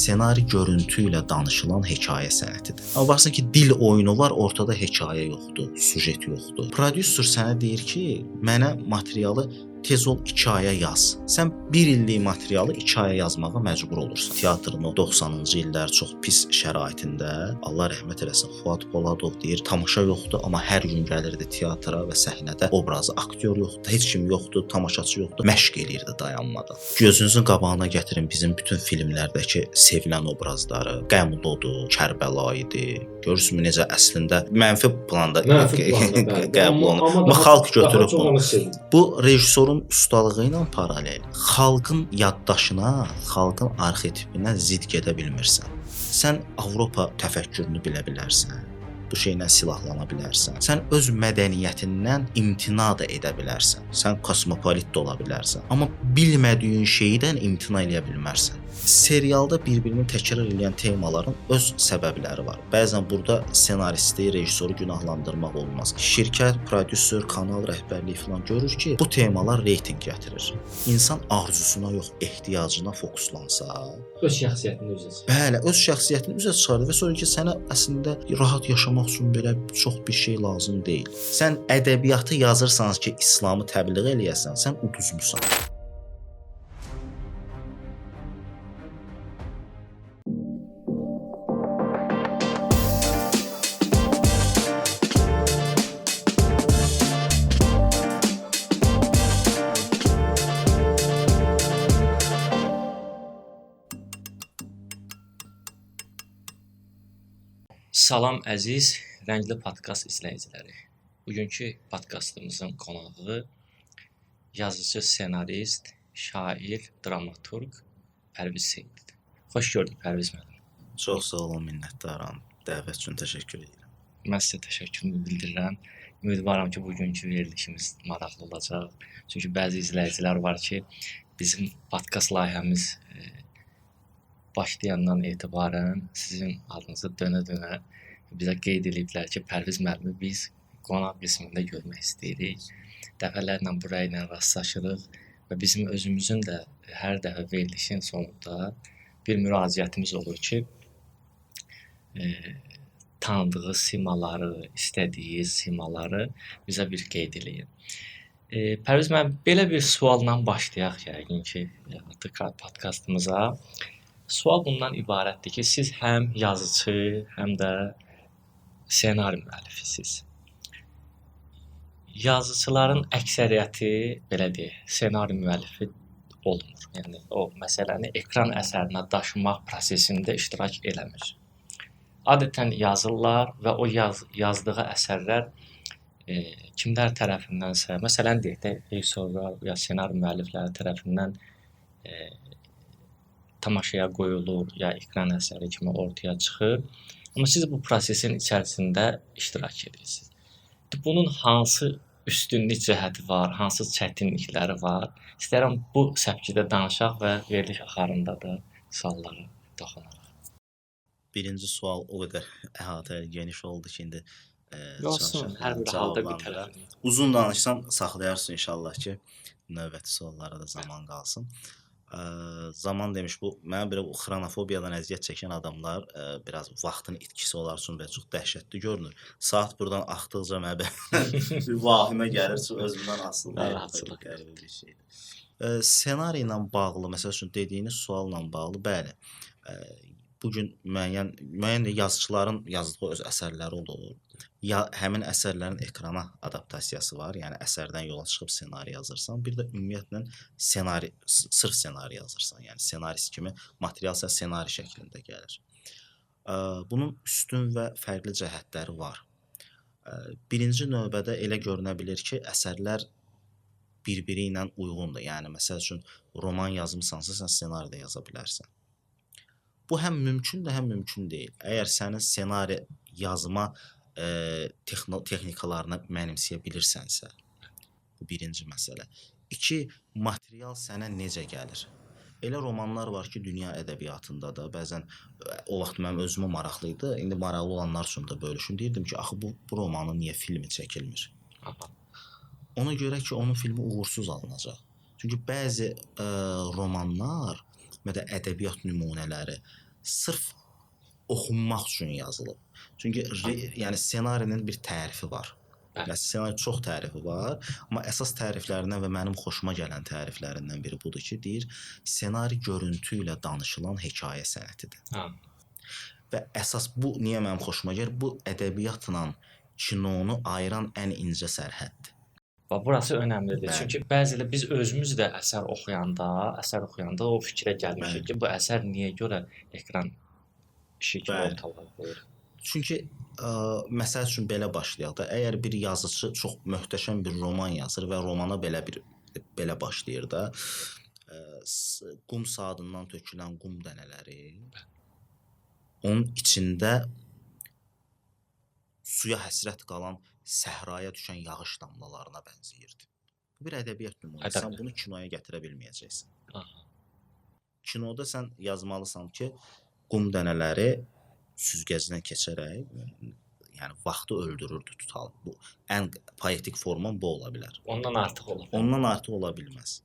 Ssenari görüntü ilə danışılan hekayə sənətidir. Amma baxırsan ki, dil oyunu var, ortada hekayə yoxdur, sujet yoxdur. Prodüser sənə deyir ki, mənə materialı tez ol 2 aya yaz. Sən 1 illik materialı 2 aya yazmağa məcbur olursan. Teatrın o 90-cı illər çox pis şəraitində, Allah rəhmət eləsin, Fuad Poladov deyir, tamaşa yoxdur, amma hər gün gəlirdi teatra və səhnədə obrazı, aktyor yoxdur, heç kim yoxdur, tamaşaçı yoxdur, məşq eləyirdi dayanmadan. Gözünüzün qabağına gətirin bizim bütün filmlərdəki sevilən obrazları. Qəmlodur, Kərbəla idi. Görürsünüzmü necə əslində mənfi planda qəbul olunur. Xalq götürüb bunu. Bu rejissorun ustalığı ilə paralel xalqın yaddaşına, xalqın arxetipinə zidd gedə bilmirsən. Sən Avropa təfəkkürünü bilə bilərsən. Bu şeylə silahlana bilərsən. Sən öz mədəniyyətindən imtina da edə bilərsən. Sən kosmopolit də ola bilərsən. Amma bilmədiyin şeydən imtina eləyə bilmərsən. Serialda bir-birini təkrar eləyən temaların öz səbəbləri var. Bəzən burada ssenaristi, rejissoru günahlandırmaq olmaz. Şirkət, prodüser, kanal rəhbərliyi falan görür ki, bu temalar reytinq gətirir. İnsan arzusuna yox, ehtiyacına fokuslansa, öz şəxsiyyətini üzə çıxarır. Bəli, öz şəxsiyyətini üzə çıxarır və sonra ki, sənə əslində rahat yaşamaq üçün belə çox bir şey lazım deyil. Sən ədəbiyyatı yazırsan ki, İslamı təbliğ eləyəsən, sən uduzmusan. Salam əziz Rəngli Podkast izləyiciləri. Bugünkü podkastımızın qonağı yazıcı, ssenarist, şair, dramaturq Pərviz Seyidlidir. Xoş gördük Pərviz müəllim. Çox sağ olun, minnətdaram. Dəvət üçün təşəkkür edirəm. Mən sizə təşəkkürümü bildirirəm. Ümidvaram ki, bugünkü verilişimiz maraqlı olacaq. Çünki bəzi izləyicilər var ki, bizim podkast layihəmiz başlayandan etibarən sizin adınızı dönə-dönə bizə qeyd ediblər ki, Pərviz müəllimi biz qonaq qismində görmək istəyirik. Dəfələrlə bu rəylə rastlaşırıq və bizim özümüzün də hər dəfə verilişin sonunda bir müraciətimiz olur ki, tanıdığı simaları, istədiyi simaları bizə bir qeyd eləyin. Pərviz müəllim, belə bir sualla başlayaq yəqin ki, artıq podkastımıza. Sual bundan ibarətdir ki, siz həm yazıçı, həm də ssenari müəllifisiniz. Yazıçıların əksəriyyəti, belə deyək, ssenari müəllifi olmur. Yəni, o məsələni ekran əsərinə daşımaq prosesində iştirak eləmir. Adətən yazırlar və o yazdığı əsərlər kimlər tərəfindənsə, məsələn deyək də, rejissorlar ya ssenari müəllifləri tərəfindən tamaşaya qoyulur, ya ekran əsəri kimi ortaya çıxır. Amma siz bu prosesin içərisində iştirak edirsiniz. Bunun hansı üstünlük cəhəti var, hansı çətinlikləri var? İstərəm bu səpkidə danışaq və veriliş axarında da suallara toxunaraq. Birinci sual o qədər əhatəli, geniş oldu ki, indi olsun, hər bir halda bir tərəfini. Uzun danışsam saxlayarsın inşallah ki, növbəti suallara da zaman qalsın. Zaman demiş, bu mənə belə bu xronofobiyadan əziyyət çəkən adamlar biraz vaxtın itkisi olar üçün belə çox dəhşətli görünür. Saat buradan axdıqca mənə bir vahimə gəlir, çünki özümdən asılı deyil, qəribə bir şeydir. Ssenari ilə bağlı, məsəl üçün dediyiniz sualla bağlı, bəli. Bu gün müəyyən yazıçıların yazdığı öz əsərləri olur. Ya həmin əsərlərin ekrana adaptasiyası var, yəni əsərdən yola çıxıb ssenari yazırsan. Bir də ümumiyyətlə ssenari, sırf ssenari yazırsan, yəni ssenarist kimi material sə ssenari şəklində gəlir. Bunun üstün və fərqli cəhətləri var. Birinci növbədə elə görünə bilər ki, əsərlər bir-biri ilə uyğundur. Yəni məsəl üçün roman yazmısansa, sən ssenari də yaza bilərsən. Bu həm mümkündür, həm mümkün deyil. Əgər sənin ssenari yazma texnikalarını mənimsəyə bilirsənsə, bu birinci məsələ. İki, material sənə necə gəlir? Elə romanlar var ki, dünya ədəbiyyatında da bəzən o vaxt mənim özümə maraqlı idi. İndi maraqlı olanlar üçün də bölüşüm. Deyirdim ki, axı bu romanın niyə filmi çəkilmir? Ona görə ki, onun filmi uğursuz alınacaq. Çünki bəzi romanlar və də ədəbiyyat nümunələri Sırf oxunmaq üçün yazılıb. Çünki yəni ssenarinin bir tərifi var. Məsələn, ssenari çox tərifi var, amma əsas təriflərindən və mənim xoşuma gələn təriflərindən biri budur ki, deyir, ssenari görüntü ilə danışılan hekayə sənətidir. Ha. Və əsas bu niyə mənim xoşuma gəlir? Bu ədəbiyyatla kinonu ayıran ən incə sərhəddir. Bax, burası önəmlidir. Bəli. Çünki bəzilə biz özümüz də əsər oxuyanda o fikrə gəlmişik Bəli. ki, bu əsər niyə görə ekran işi kimi Bəli. ortalığa qoyulur? Çünki məsəl üçün belə başlayaq da, əgər bir yazıçı çox möhtəşəm bir roman yazır və romana belə başlayır da, qum saatından tökülən qum dənələri onun içində suya həsrət qalan səhraya düşən yağış damlalarına bənzəyirdi. Bu bir ədəbiyyat nümunəsi. Sən bunu kinoya gətirə bilməyəcəksən. Aha. Kinoda sən yazmalısan ki, qum dənələri süzgəcdən keçərək, yəni vaxtı öldürürdü tutalım. Bu ən poetik forma bu ola bilər. Ondan artıq ola bilər. Ondan artıq ola bilməz.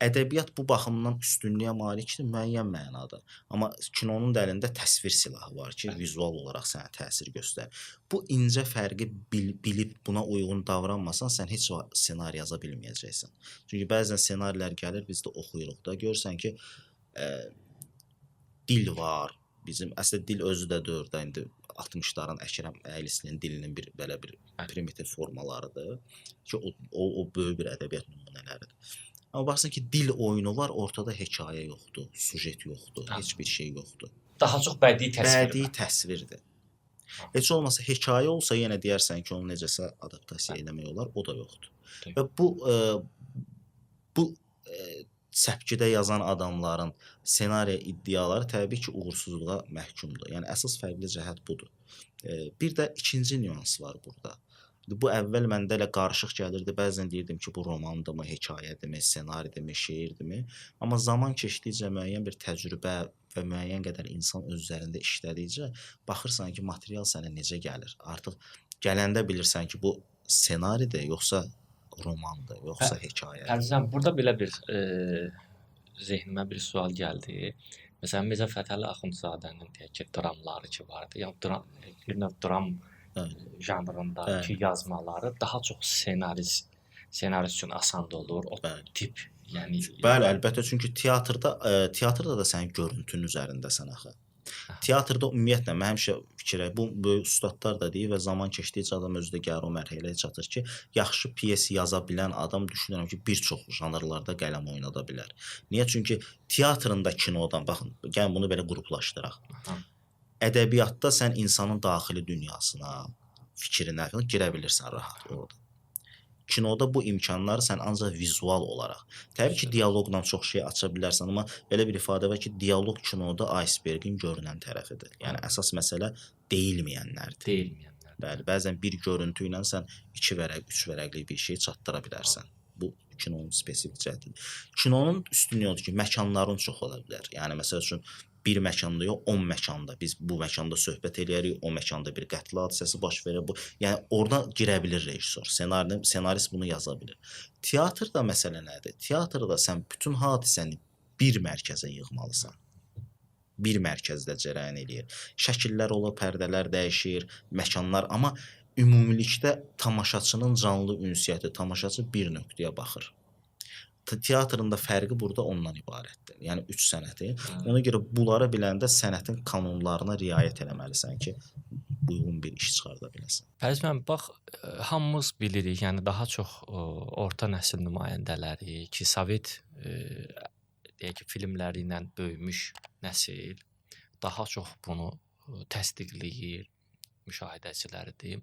Ədəbiyyat bu baxımdan üstünlüyə malikdir müəyyən mənada. Amma kinonun da əlində təsvir silahı var ki, vizual olaraq sənə təsir göstərir. Bu incə fərqi bilib buna uyğun davranmasan, sən heç vaxt ssenari yaza bilməyəcəksən. Çünki bəzən ssenarilər gəlir, biz də oxuyuruq da, görürsən ki, dil var. Bizim əslində dil özü də deyir də indi 60-ların Əkrəm Əylisinin dilinin bir belə bir primitiv formalarıdır ki, o böyük bir ədəbiyyat nümunələridir. Amma baxsan ki, dil oyunu var, ortada hekayə yoxdur, sujet yoxdur, heç bir şey yoxdur. Daha çox bədii təsvir. Bədii təsvirdir. Heç olmasa hekayə olsa yenə deyərsən ki, onu necəsə adaptasiya eləmək olar, o da yoxdur. Tabii. Və bu səpkidə yazan adamların ssenariya iddiaları təbii ki, uğursuzluğa məhkumdur. Yəni əsas fərqli cəhət budur. Bir də ikinci nüans var burada. Bu əvvəl məndə elə qarışıq gəlirdi. Bəzən deyirdim ki, bu romandırmı, hekayədirmi, ssenaridirmi, şeirdirmi? Amma zaman keçdikcə müəyyən bir təcrübə və müəyyən qədər insan öz üzərində işlədikcə baxırsan ki, material sənə necə gəlir. Artıq gələndə bilirsən ki, bu ssenaridir, yoxsa romandır, yoxsa hekayədir. Əzizəm, burada belə bir zehnimə bir sual gəldi. Məsələn, Mirzə Fətəli Axundzadənin deyək ki, dramları ki vardı. Yəni bir növ dram janrındakı yazmaları daha çox ssenarist üçün asan da olur. O tip, yəni Bəli, əlbəttə, çünki teatrda da sənin görüntünün üzərindəsən axı. Teatrda ümumiyyətlə mən həmişə fikirə, bu böyük ustadlar da deyir və zaman keçdikcə adam özü də gəlir o mərhələyə çatır ki, yaxşı pyes yaza bilən adam düşünürəm ki, bir çox janrlarda qələm oynada bilər. Niyə? Çünki teatrın da kinodan, baxın, gəlin bunu belə qruplaşdıraq. Aha. Ədəbiyyatda sən insanın daxili dünyasına, fikrinə falan girə bilirsən rahat orada. Kinoda bu imkanları sən ancaq vizual olaraq. Təbii ki, dialoqla çox şey aça bilərsən, amma belə bir ifadə var ki, dialoq kinoda icebergin görünən tərəfidir. Yəni əsas məsələ deyilməyənlərdir. Deyilməyənlər. Bəli, bəzən bir görüntü ilə sən 2 vərəq, 3 vərəqlik bir şey çatdıra bilərsən. Bu kinonun spesifik cəhətidir. Kinonun üstünlüyü odur ki, məkanların çox ola bilər. Yəni məsəl üçün bir məkanda yox, 10 məkanda. Biz bu məkanda söhbət eləyərik, o məkanda bir qətl hadisəsi baş verir. Bu, yəni orada girə bilir rejissor, ssenarist bunu yaza bilir. Teatrda məsələ nədir? Teatrda sən bütün hadisəni bir mərkəzə yığmalısan. Bir mərkəzdə cərəyan eləyir. Şəkillər olur, pərdələr dəyişir, məkanlar, amma ümumilikdə tamaşaçının canlı ünsiyyəti, tamaşaçı bir nöqtəyə baxır. Teatrın da fərqi burada ondan ibarətdir. Yəni üç sənəti. Ona görə bunları biləndə sənətin kanonlarına riayət eləməlisən ki, uyğun bir iş çıxarda biləsən. Fəriz müəllim, bax, hamımız bilirik, yəni daha çox orta nəsil nümayəndələri ki, Sovet deyək ki, filmləri ilə böyümüş nəsil daha çox bunu təsdiqləyir, müşahidəçiləridir.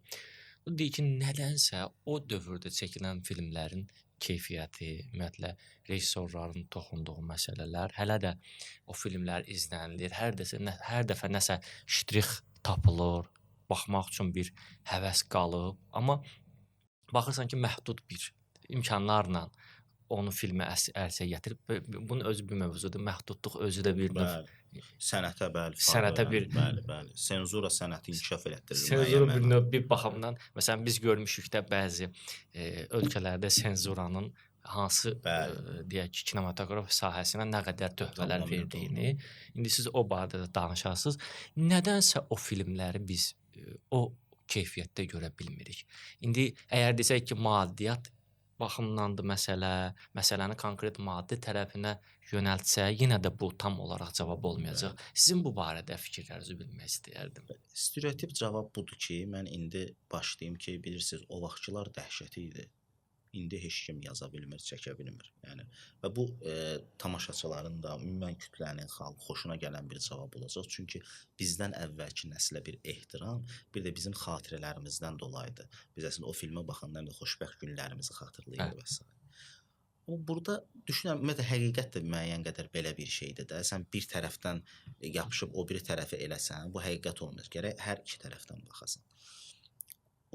Bu deyir ki, nədənsə o dövrdə çəkilən filmlərin keyfiyyəti, ümumiyyətlə rejissorların toxunduğu məsələlər, hələ də o filmlər izlənilir. Hər dəfə nəsə ştrix tapılır, baxmaq üçün bir həvəs qalıb. Amma baxırsan ki, məhdud bir imkanlarla onu filmə ərsəyə gətirib. Bunun özü bir mövzudur. Məhdudluq özü də bir növ sənətə, bəli, sənətə bir bəli, bəli. Senzura sənəti inkişaf elətdirir. Senzura bir növ bir baxımdan, məsələn biz görmüşük də bəzi ölkələrdə senzuranın hansı deyək ki, kinematoqraf sahəsinə nə qədər töhfələr verdiyini, indi siz o barədə də danışarsınız. Nədənsə o filmləri biz o keyfiyyətdə görə bilmirik. İndi əgər desək ki, maddiyyat baxımındandır məsələ, məsələni konkret maddi tərəfinə yönəltsək, yenə də bu tam olaraq cavab olmayacaq. Sizin bu barədə fikirlərinizi bilmək istəyərdim. Stereotip cavab budur ki, mən indi başlayım ki, bilirsiniz, o vaxtlar dəhşəti idi. İndi heç kim yaza bilmir, çəkə bilmir. Yəni və bu tamaşaçıların da, ümumən kütlənin, xalq xoşuna gələn bir cavab olacaq. Çünki bizdən əvvəlki nəslə bir ehtiram, bir də bizim xatirələrimizdən dolayıdır. Biz əslində o filmə baxanda həm də xoşbəxt günlərimizi xatırlayırıq və s. Amma burada düşünürəm, ümumiyyətlə həqiqət də müəyyən qədər belə bir şeydir də. Sən bir tərəfdən yapışıb o biri tərəfi eləsən, bu həqiqət olmur. Gərək hər iki tərəfdən baxasan.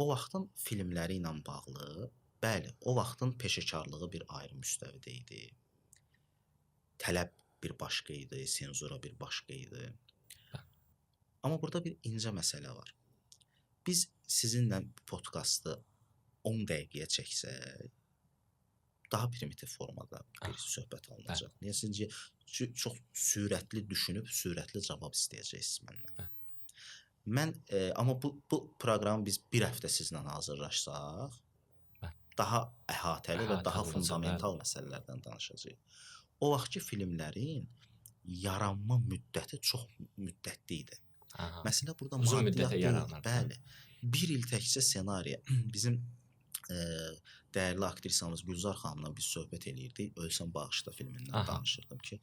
O vaxtın filmləri ilə bağlı, bəli, o vaxtın peşəkarlığı bir ayrı müstəvidə idi. Tələb bir başqa idi, senzura bir başqa idi. Amma burada bir incə məsələ var. Biz sizinlə podkastı 10 dəqiqəyə çəksək, daha primitiv formada bir söhbət alınacaq. Niyə? Sizcə çox sürətli düşünüb, sürətli cavab istəyəcəksiniz məndən. Mən amma bu proqramı biz bir həftə sizlə hazırlaşsaq, daha əhatəli və daha fundamental məsələlərdən danışacağıq. O vaxtki filmlərin yaranma müddəti çox müddətli idi. Aha. Məsələ burada uzun müddətə yaranır. Bəli. Bir il təkcə senariyə. Bizim dəyərli aktrisamız Gülzar xanımla biz söhbət eləyirdik. Ölsən Bağışla filmindən danışırdım ki,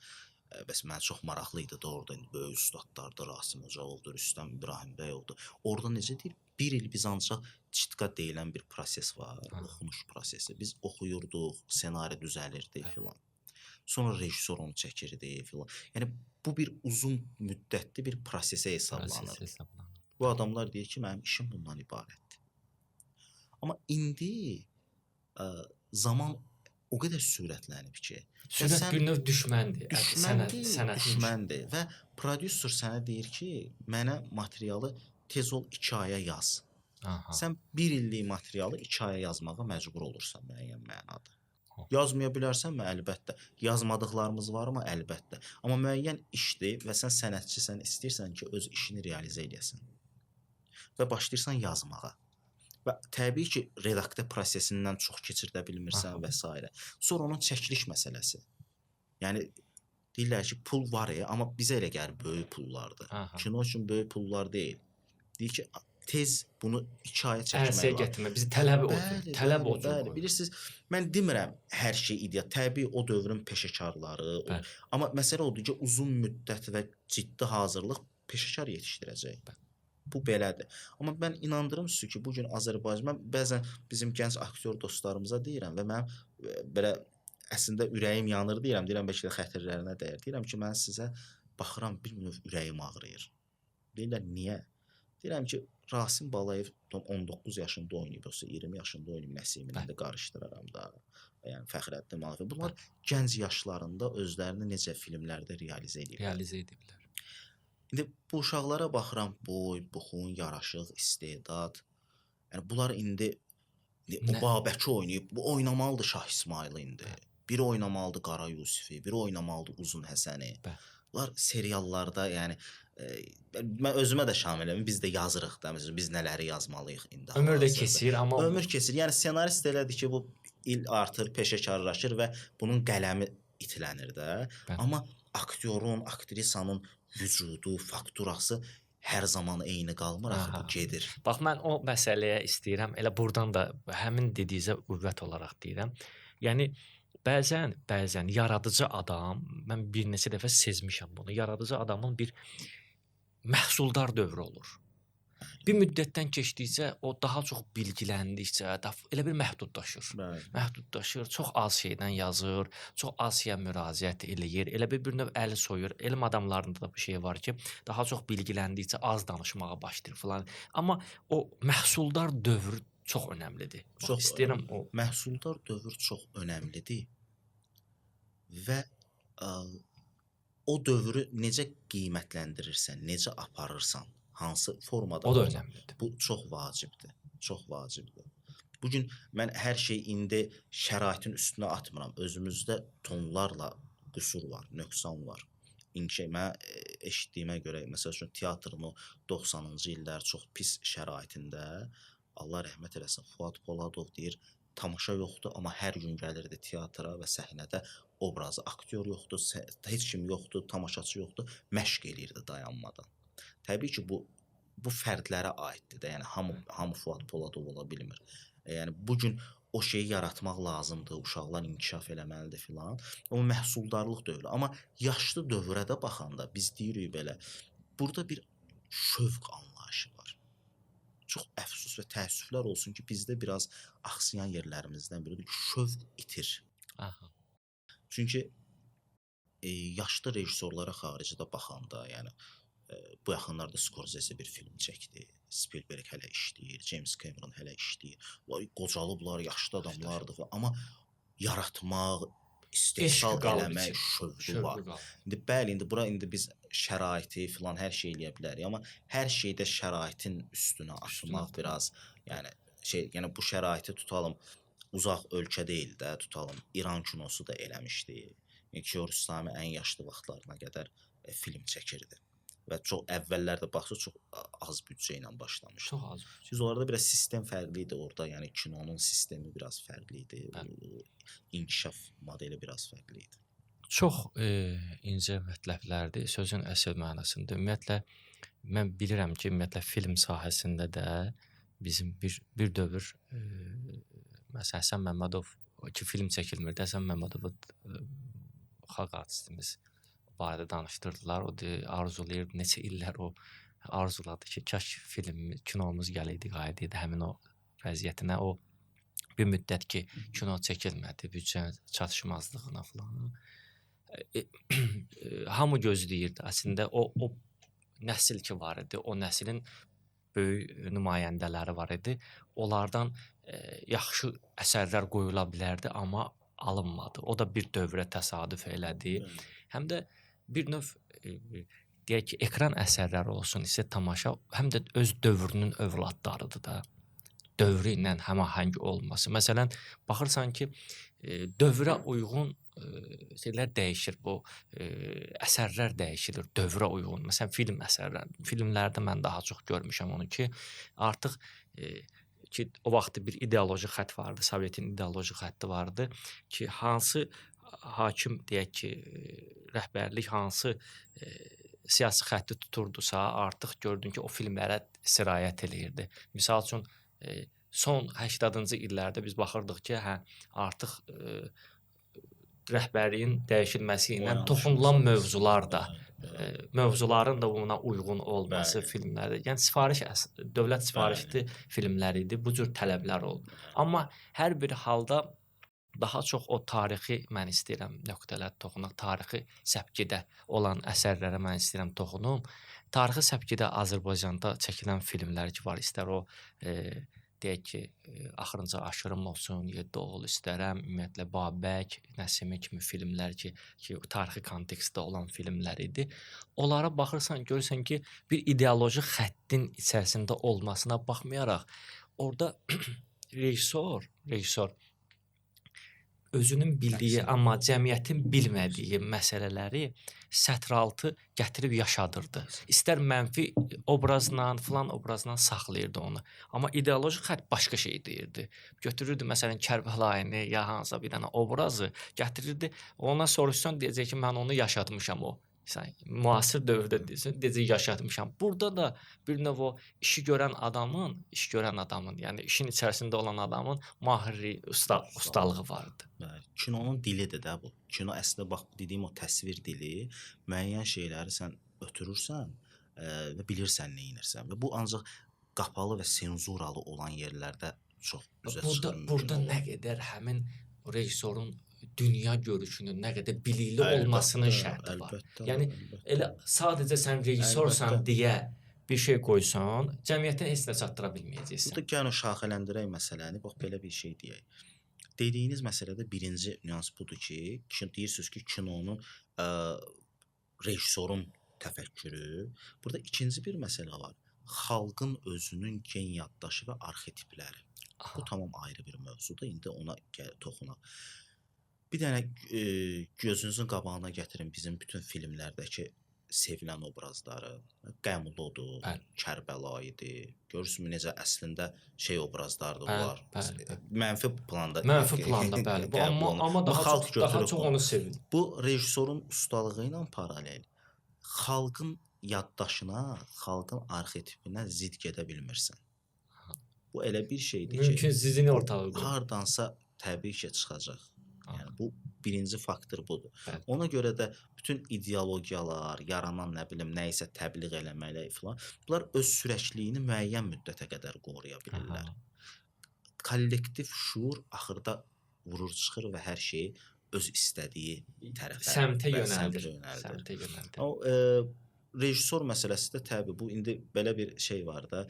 bəs mənə çox maraqlı idi də orada indi böyük ustadlardı, Rasim Ocaqovdur, Rüstəm İbrahimbəyovdur. Orada necə deyir? Bir il biz ancaq çitka deyilən bir proses var, oxunuş prosesi. Biz oxuyurduq, senari düzəlirdi filan. Sonra rejissor onu çəkirdi filan. Yəni bu bir uzun müddətli bir prosesə hesablanır. Bu adamlar deyir ki, mənim işim bundan ibarətdir. Amma indi zaman o qədər sürətlənib ki, sürət bir növ düşməndir. Düşməndir və prodüser sənə deyir ki, mənə materialı tez ol 2 aya yaz. Aha. Sən bir illik materialı 2 aya yazmağa məcbur olursan müəyyən mənada. Yazmaya bilərsənmi? Əlbəttə. Yazmadıqlarımız varmı? Əlbəttə. Amma müəyyən işdir və sən sənətçisən, istəyirsən ki, öz işini realizə eləyəsən. Və başlayırsan yazmağa. Və təbii ki, redaktə prosesindən çox keçirdə bilmirsən və s. Sonra onun çəkiliş məsələsi. Yəni, deyirlər ki, pul var ya, amma bizə elə gəlir böyük pullardır. Aha. Kino üçün böyük pullar deyil. Deyir ki, tez bunu 2 aya çəkmək lazım. Ərsəyə gətirmə, bizi tələb odur. Tələb odur. Bilirsiniz, mən demirəm hər şey ideal. Təbii o dövrün peşəkarları. Amma məsələ odur ki, uzun müddət və ciddi hazırlıq peşəkar yetişdirəcək. Bəli. Bu belədir. Amma mən inandırım sizi ki, bugün Azərbaycan, mən bəzən bizim gənc aktyor dostlarımıza deyirəm və mənim belə əslində ürəyim yanır deyirəm, bəlkə də xətirlərinə dəyər. Deyirəm ki, mən sizə baxıram, bir növ ürəyim ağrıyır. Deyirlər, niyə? Deyirəm ki, Rasim Balayev 19 yaşında oynayıb, yoxsa 20 yaşında oynayıb, Nəsimini də qarışdıraram da, yəni Fəxrəddin Malafeyev. Bunlar gənc yaşlarında özlərini necə filmlərdə realizə ediblər. Realizə ediblər. İndi bu uşaqlara baxıram, boy, buxun, yaraşıq, istedad. Yəni bunlar indi o Babəki oynayıb, bu oynamalıdır Şah İsmayılı indi. Biri oynamalıdır Qara Yusifi, biri oynamalıdır Uzun Həsəni. Bunlar seriallarda, yəni mən özümə də şamiləm, biz də yazırıq da, məsələn, biz nələri yazmalıyıq indi. Ömür də keçir, amma ömür keçir. Yəni ssenarist elədir ki, bu il artır, peşəkarlaşır və bunun qələmi itilənir də. Bəli. Amma aktyorun, aktrisanın vücudu, fakturası hər zaman eyni qalmır, axı bu gedir. Bax, mən o məsələyə istəyirəm, elə buradan da həmin dediyinizə qüvvət olaraq deyirəm. Yəni, bəzən yaradıcı adam, mən bir neçə dəfə sezmişəm bunu, yaradıcı adamın bir məhsuldar dövrü olur. Bir müddətdən keçdikcə, o daha çox bilgiləndikcə, elə bir məhdudlaşır. Bəli. Məhdudlaşır, çox az şeydən yazır, çox az şeyə müraciət eləyir, elə bir növ əli soyur. Elm adamlarında da bu şey var ki, daha çox bilgiləndikcə az danışmağa başlayır filan. Amma o məhsuldar dövr çox önəmlidir. Çox istəyirəm o. Məhsuldar dövr çox önəmlidir və o dövrü necə qiymətləndirirsən, necə aparırsan, hansı formada o da önəmlidir. Bu çox vacibdir. Çox vacibdir. Bu gün mən hər şey indi şəraitin üstünə atmıram. Özümüzdə tonlarla qüsur var, nöqsan var. İnkişaf, mən eşitdiyimə görə, məsəl üçün teatrın o 90-cı illər çox pis şəraitində, Allah rəhmət eləsin, Fuad Poladov deyir, tamaşa yoxdur, amma hər gün gəlirdi teatra və səhnədə obrazı, aktyor yoxdur, heç kim yoxdur, tamaşaçı yoxdur, məşq eləyirdi dayanmadan. Təbii ki, bu fərdlərə aiddir də, yəni hamı Fuad Poladov ola bilmir. Yəni bu gün o şeyi yaratmaq lazımdır, uşaqlar inkişaf eləməlidir filan. Amma məhsuldarlıq dövrü. Amma yaşlı dövrə də baxanda biz deyirik belə, burada bir şövq anlayışı var. Çox əfsus və təəssüflər olsun ki, bizdə biraz axsayan yerlərimizdən biridir ki, şövq itir. Aha. Çünki yaşlı rejissorlara xaricdə baxanda, yəni bu yaxınlarda Scorsese bir film çəkdi, Spielberg hələ işləyir, James Cameron hələ işləyir. Vay, qocalıblar, yaşlı adamlardır falan. Amma yaratmaq, istehsal eləmək şövqü var. İndi bəli, indi bura indi biz şəraiti filan hər şey eləyə bilərik, amma hər şeydə şəraitin üstünə atmaq biraz, yəni şey, yəni bu şəraiti tutalım uzaq ölkə deyil də, tutalım İran kinosu da eləmişdi. Yəni Kiarostami ən yaşlı vaxtlarına qədər film çəkirdi. Və çox əvvəllərdə baxsa çox az büdcə ilə başlamışdı. Çox az. Düz onlarda biraz sistem fərqli idi orada, yəni kinonun sistemi biraz fərqli idi. İnkişaf modeli biraz fərqli idi. Çox incə mətləblərdir sözün əsl mənasında. Ümumiyyətlə mən bilirəm ki, ümumiyyətlə film sahəsində də bizim bir dövr məsələn Həsən Məmmədov ki film çəkilmirdi. Həsən Məmmədovu xalq artistimiz barədə danışdırdılar. O arzulayırdı, neçə illər o arzuladı ki, kaş film, kinomuz gələydi, qayıdıydı həmin o vəziyyətinə. O bir müddət ki, kino çəkilmədi, büdcə çatışmazlığına falan. Hamı gözləyirdi. Əslində o nəsil ki var idi, o nəslin böyük nümayəndələri var idi. Onlardan yaxşı əsərlər qoyula bilərdi, amma alınmadı. O da bir dövrə təsadüf elədi. Həm də bir növ deyək ki, ekran əsərləri olsun, isə tamaşa, həm də öz dövrünün övladlarıdır da. Dövrü ilə həmahəng olması. Məsələn, baxırsan ki, dövrə uyğun şeylər dəyişir, bu əsərlər dəyişilir dövrə uyğun. Məsələn, film əsərləri, filmlərdə mən daha çox görmüşəm onu ki, artıq ki o vaxt bir ideoloji xətt vardı, Sovetin ideoloji xətti vardı ki, hansı hakim deyək ki, rəhbərlik hansı siyasi xətti tuturdusa, artıq gördün ki, o filmlərə sirayət eləyirdi. Misal üçün, son 80-cı illərdə biz baxırdıq ki, hə, artıq rəhbərliyin dəyişilməsi ilə toxunulan mövzular da, mövzuların da buna uyğun olması filmlərdə. Yəni sifariş, dövlət sifarişli filmlər idi, bu cür tələblər oldu. Amma hər bir halda daha çox o tarixi mən istəyirəm nöqtələr toxunaq, tarixi səpkidə olan əsərlərə mən istəyirəm toxunum. Tarixi səpkidə Azərbaycanda çəkilən filmlər ki var, istər o deyək ki, Axırıncı Aşırım olsun, Yeddi Oğul İstərəm, ümumiyyətlə Babək, Nəsimi kimi filmlər ki tarixi kontekstdə olan filmlər idi. Onlara baxırsan, görürsən ki, bir ideoloji xəttin içərisində olmasına baxmayaraq, orada rejissor özünün bildiyi, amma cəmiyyətin bilmədiyi məsələləri sətraltı gətirib yaşadırdı. İstər mənfi obrazla, filan obrazla saxlayırdı onu. Amma ideoloji xətt başqa şey deyirdi. Götürürdü məsələn Kərbəlayını ya hansısa bir dənə obrazı gətirirdi. Ona soruşsan deyəcək ki, mən onu yaşatmışam o. Sən müasir dövrdə deyirsən, deyəcək yaşatmışam. Burada da bir növ o işi görən adamın, yəni işin içərisində olan adamın mahirliyi, ustalığı vardı. Bəli, kinonun dilidir də bu. Kino əslində bax dediyim o təsvir dili, müəyyən şeyləri sən ötürürsən və bilirsən nə edirsən və bu ancaq qapalı və senzuralı olan yerlərdə çox üzə çıxır. Burada nə qədər həmin rejissorun dünya görüşünün nə qədər bilikli olmasının şərti var. Yəni elə sadəcə sən rejissorsan deyə bir şey qoysan, cəmiyyətə heç nə çatdıra bilməyəcəksən. Burada gəlin şaxələndirək məsələni, bax belə bir şey deyək. Dediyiniz məsələdə birinci nüans budur ki, deyirsiniz ki, kinonun rejissorun təfəkkürü. Burada ikinci bir məsələ var. Xalqın özünün gen yaddaşı və arxetipləri. Bu tamam ayrı bir mövzudur. İndi ona toxunaq. Bir dənə gözünüzün qabağına gətirin bizim bütün filmlərdəki sevilən obrazları. Qəmlodur, Kərbəlayıdır. Görürsünüz necə əslində şey obrazlardır bunlar. Bəli. Mənfi planda. Mənfi planda, bəli. Bu, amma daha çox onu sevir. Bu rejissorun ustalığı ilə paralel xalqın yaddaşına, xalqın arxetipinə zidd gedə bilmirsən. Bu elə bir şeydir ki, mümkün zidini ortalığa qoyur. Hardansa təbii ki çıxacaq. Yəni bu birinci faktor budur. Bəli. Ona görə də bütün ideologiyalar, yaranan nə bilim, nə isə təbliğ eləməklə filan, bunlar öz sürəkliyini müəyyən müddətə qədər qoruya bilirlər. Kollektiv şuur axırda vurur çıxır və hər şeyi öz istədiyi tərəfə, səmtə yönəldir. Səmtə yönəldir. O rejissor məsələsi də təbii bu indi belə bir şey var da,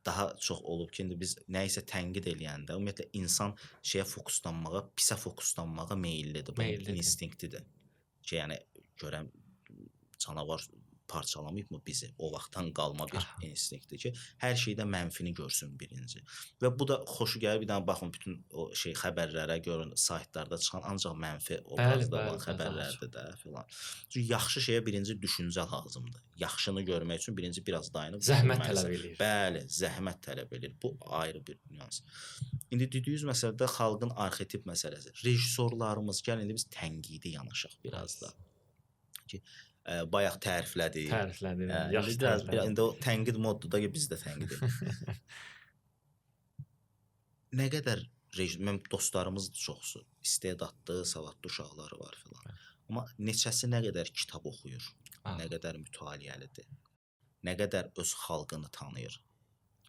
daha çox olub ki, indi biz nəyisə tənqid eləyəndə, ümumiyyətlə insan şeyə fokuslanmağa, pisə fokuslanmağa meyillidir. Bu instinktidir. Ki, yəni görən canavar parçalamayıbmı bizi? O vaxtdan qalma bir instinktdir ki, hər şeydə mənfini görsün birinci. Və bu da xoşu gəlir. Bir dənə baxın bütün o şey xəbərlərə, görün saytlarda çıxan ancaq mənfi obrazda olan xəbərlərdir də filan. Çünki yaxşı şeyə birinci düşüncə lazımdır. Yaxşını görmək üçün birinci biraz dayanıb zəhmət tələb eləyir. Bəli, zəhmət tələb eləyir. Bu ayrı bir nüans. İndi dediyiniz məsələdə xalqın arxetip məsələsi. Rejissorlarımız, gəlin indi biz tənqidi yanaşaq biraz da. Ki bayaq təriflədik. Təriflədik. Yaxşı təriflədik. İndi o tənqid moddur da ki, biz də tənqid edirik. Nə qədər mənim dostlarımız çoxsu, istedadlı, savadlı uşaqları var filan. Amma neçəsi nə qədər kitab oxuyur, nə qədər mütaliəlidir, nə qədər öz xalqını tanıyır.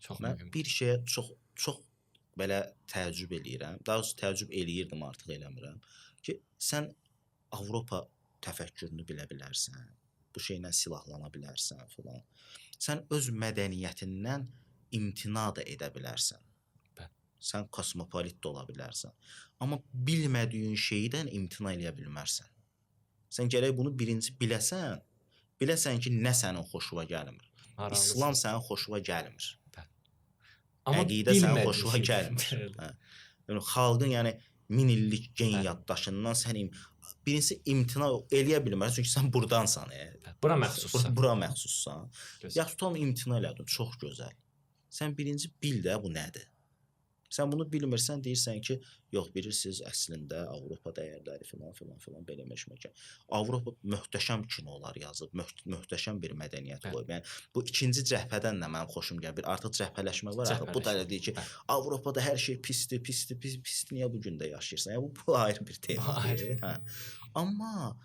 Çox mən mühüm. Bir şeyə çox belə təəccüb eləyirəm. Daha doğrusu təəccüb eləyirdim, artıq eləmirəm ki, sən Avropa təfəkkürünü bilə bilərsən, bu şeylə silahlana bilərsən filan. Sən öz mədəniyyətindən imtina da edə bilərsən. Bəli. Sən kosmopolit də ola bilərsən. Amma bilmədiyin şeydən imtina eləyə bilmərsən. Sən gərək bunu birinci biləsən, biləsən ki, nə sənin xoşuna gəlmir. Maraqlısı. İslam sənin xoşuna gəlmir. Bəli. Amma əqidə sənin xoşuna gəlmir. Hə. Yəni xalqın, yəni min illik gen yaddaşından sən birincisi imtina eləyə bilmərsən, çünki sən burdansan. Bura məxsussan. Bura məxsussan. Yaxşı, tam imtina elədin, çox gözəl. Sən birinci bil də bu nədir. Sən bunu bilmirsən, deyirsən ki, yox, bilirsiniz, əslində Avropa dəyərləri filan, filan, filan, belə meşməkə. Avropa möhtəşəm kinolar yazıb, möhtəşəm bir mədəniyyət qoyub. Yəni, bu ikinci cəbhədən də mənim xoşum gəlir. Artıq cəbhələşmə var. Axı. Bu da elə deyir ki, Avropada hər şey pisdir, pisdir, pisdir, pisdir, niyə bu gündə yaşayırsan? Yəni, bu ayrı bir temadır. Hə. Amma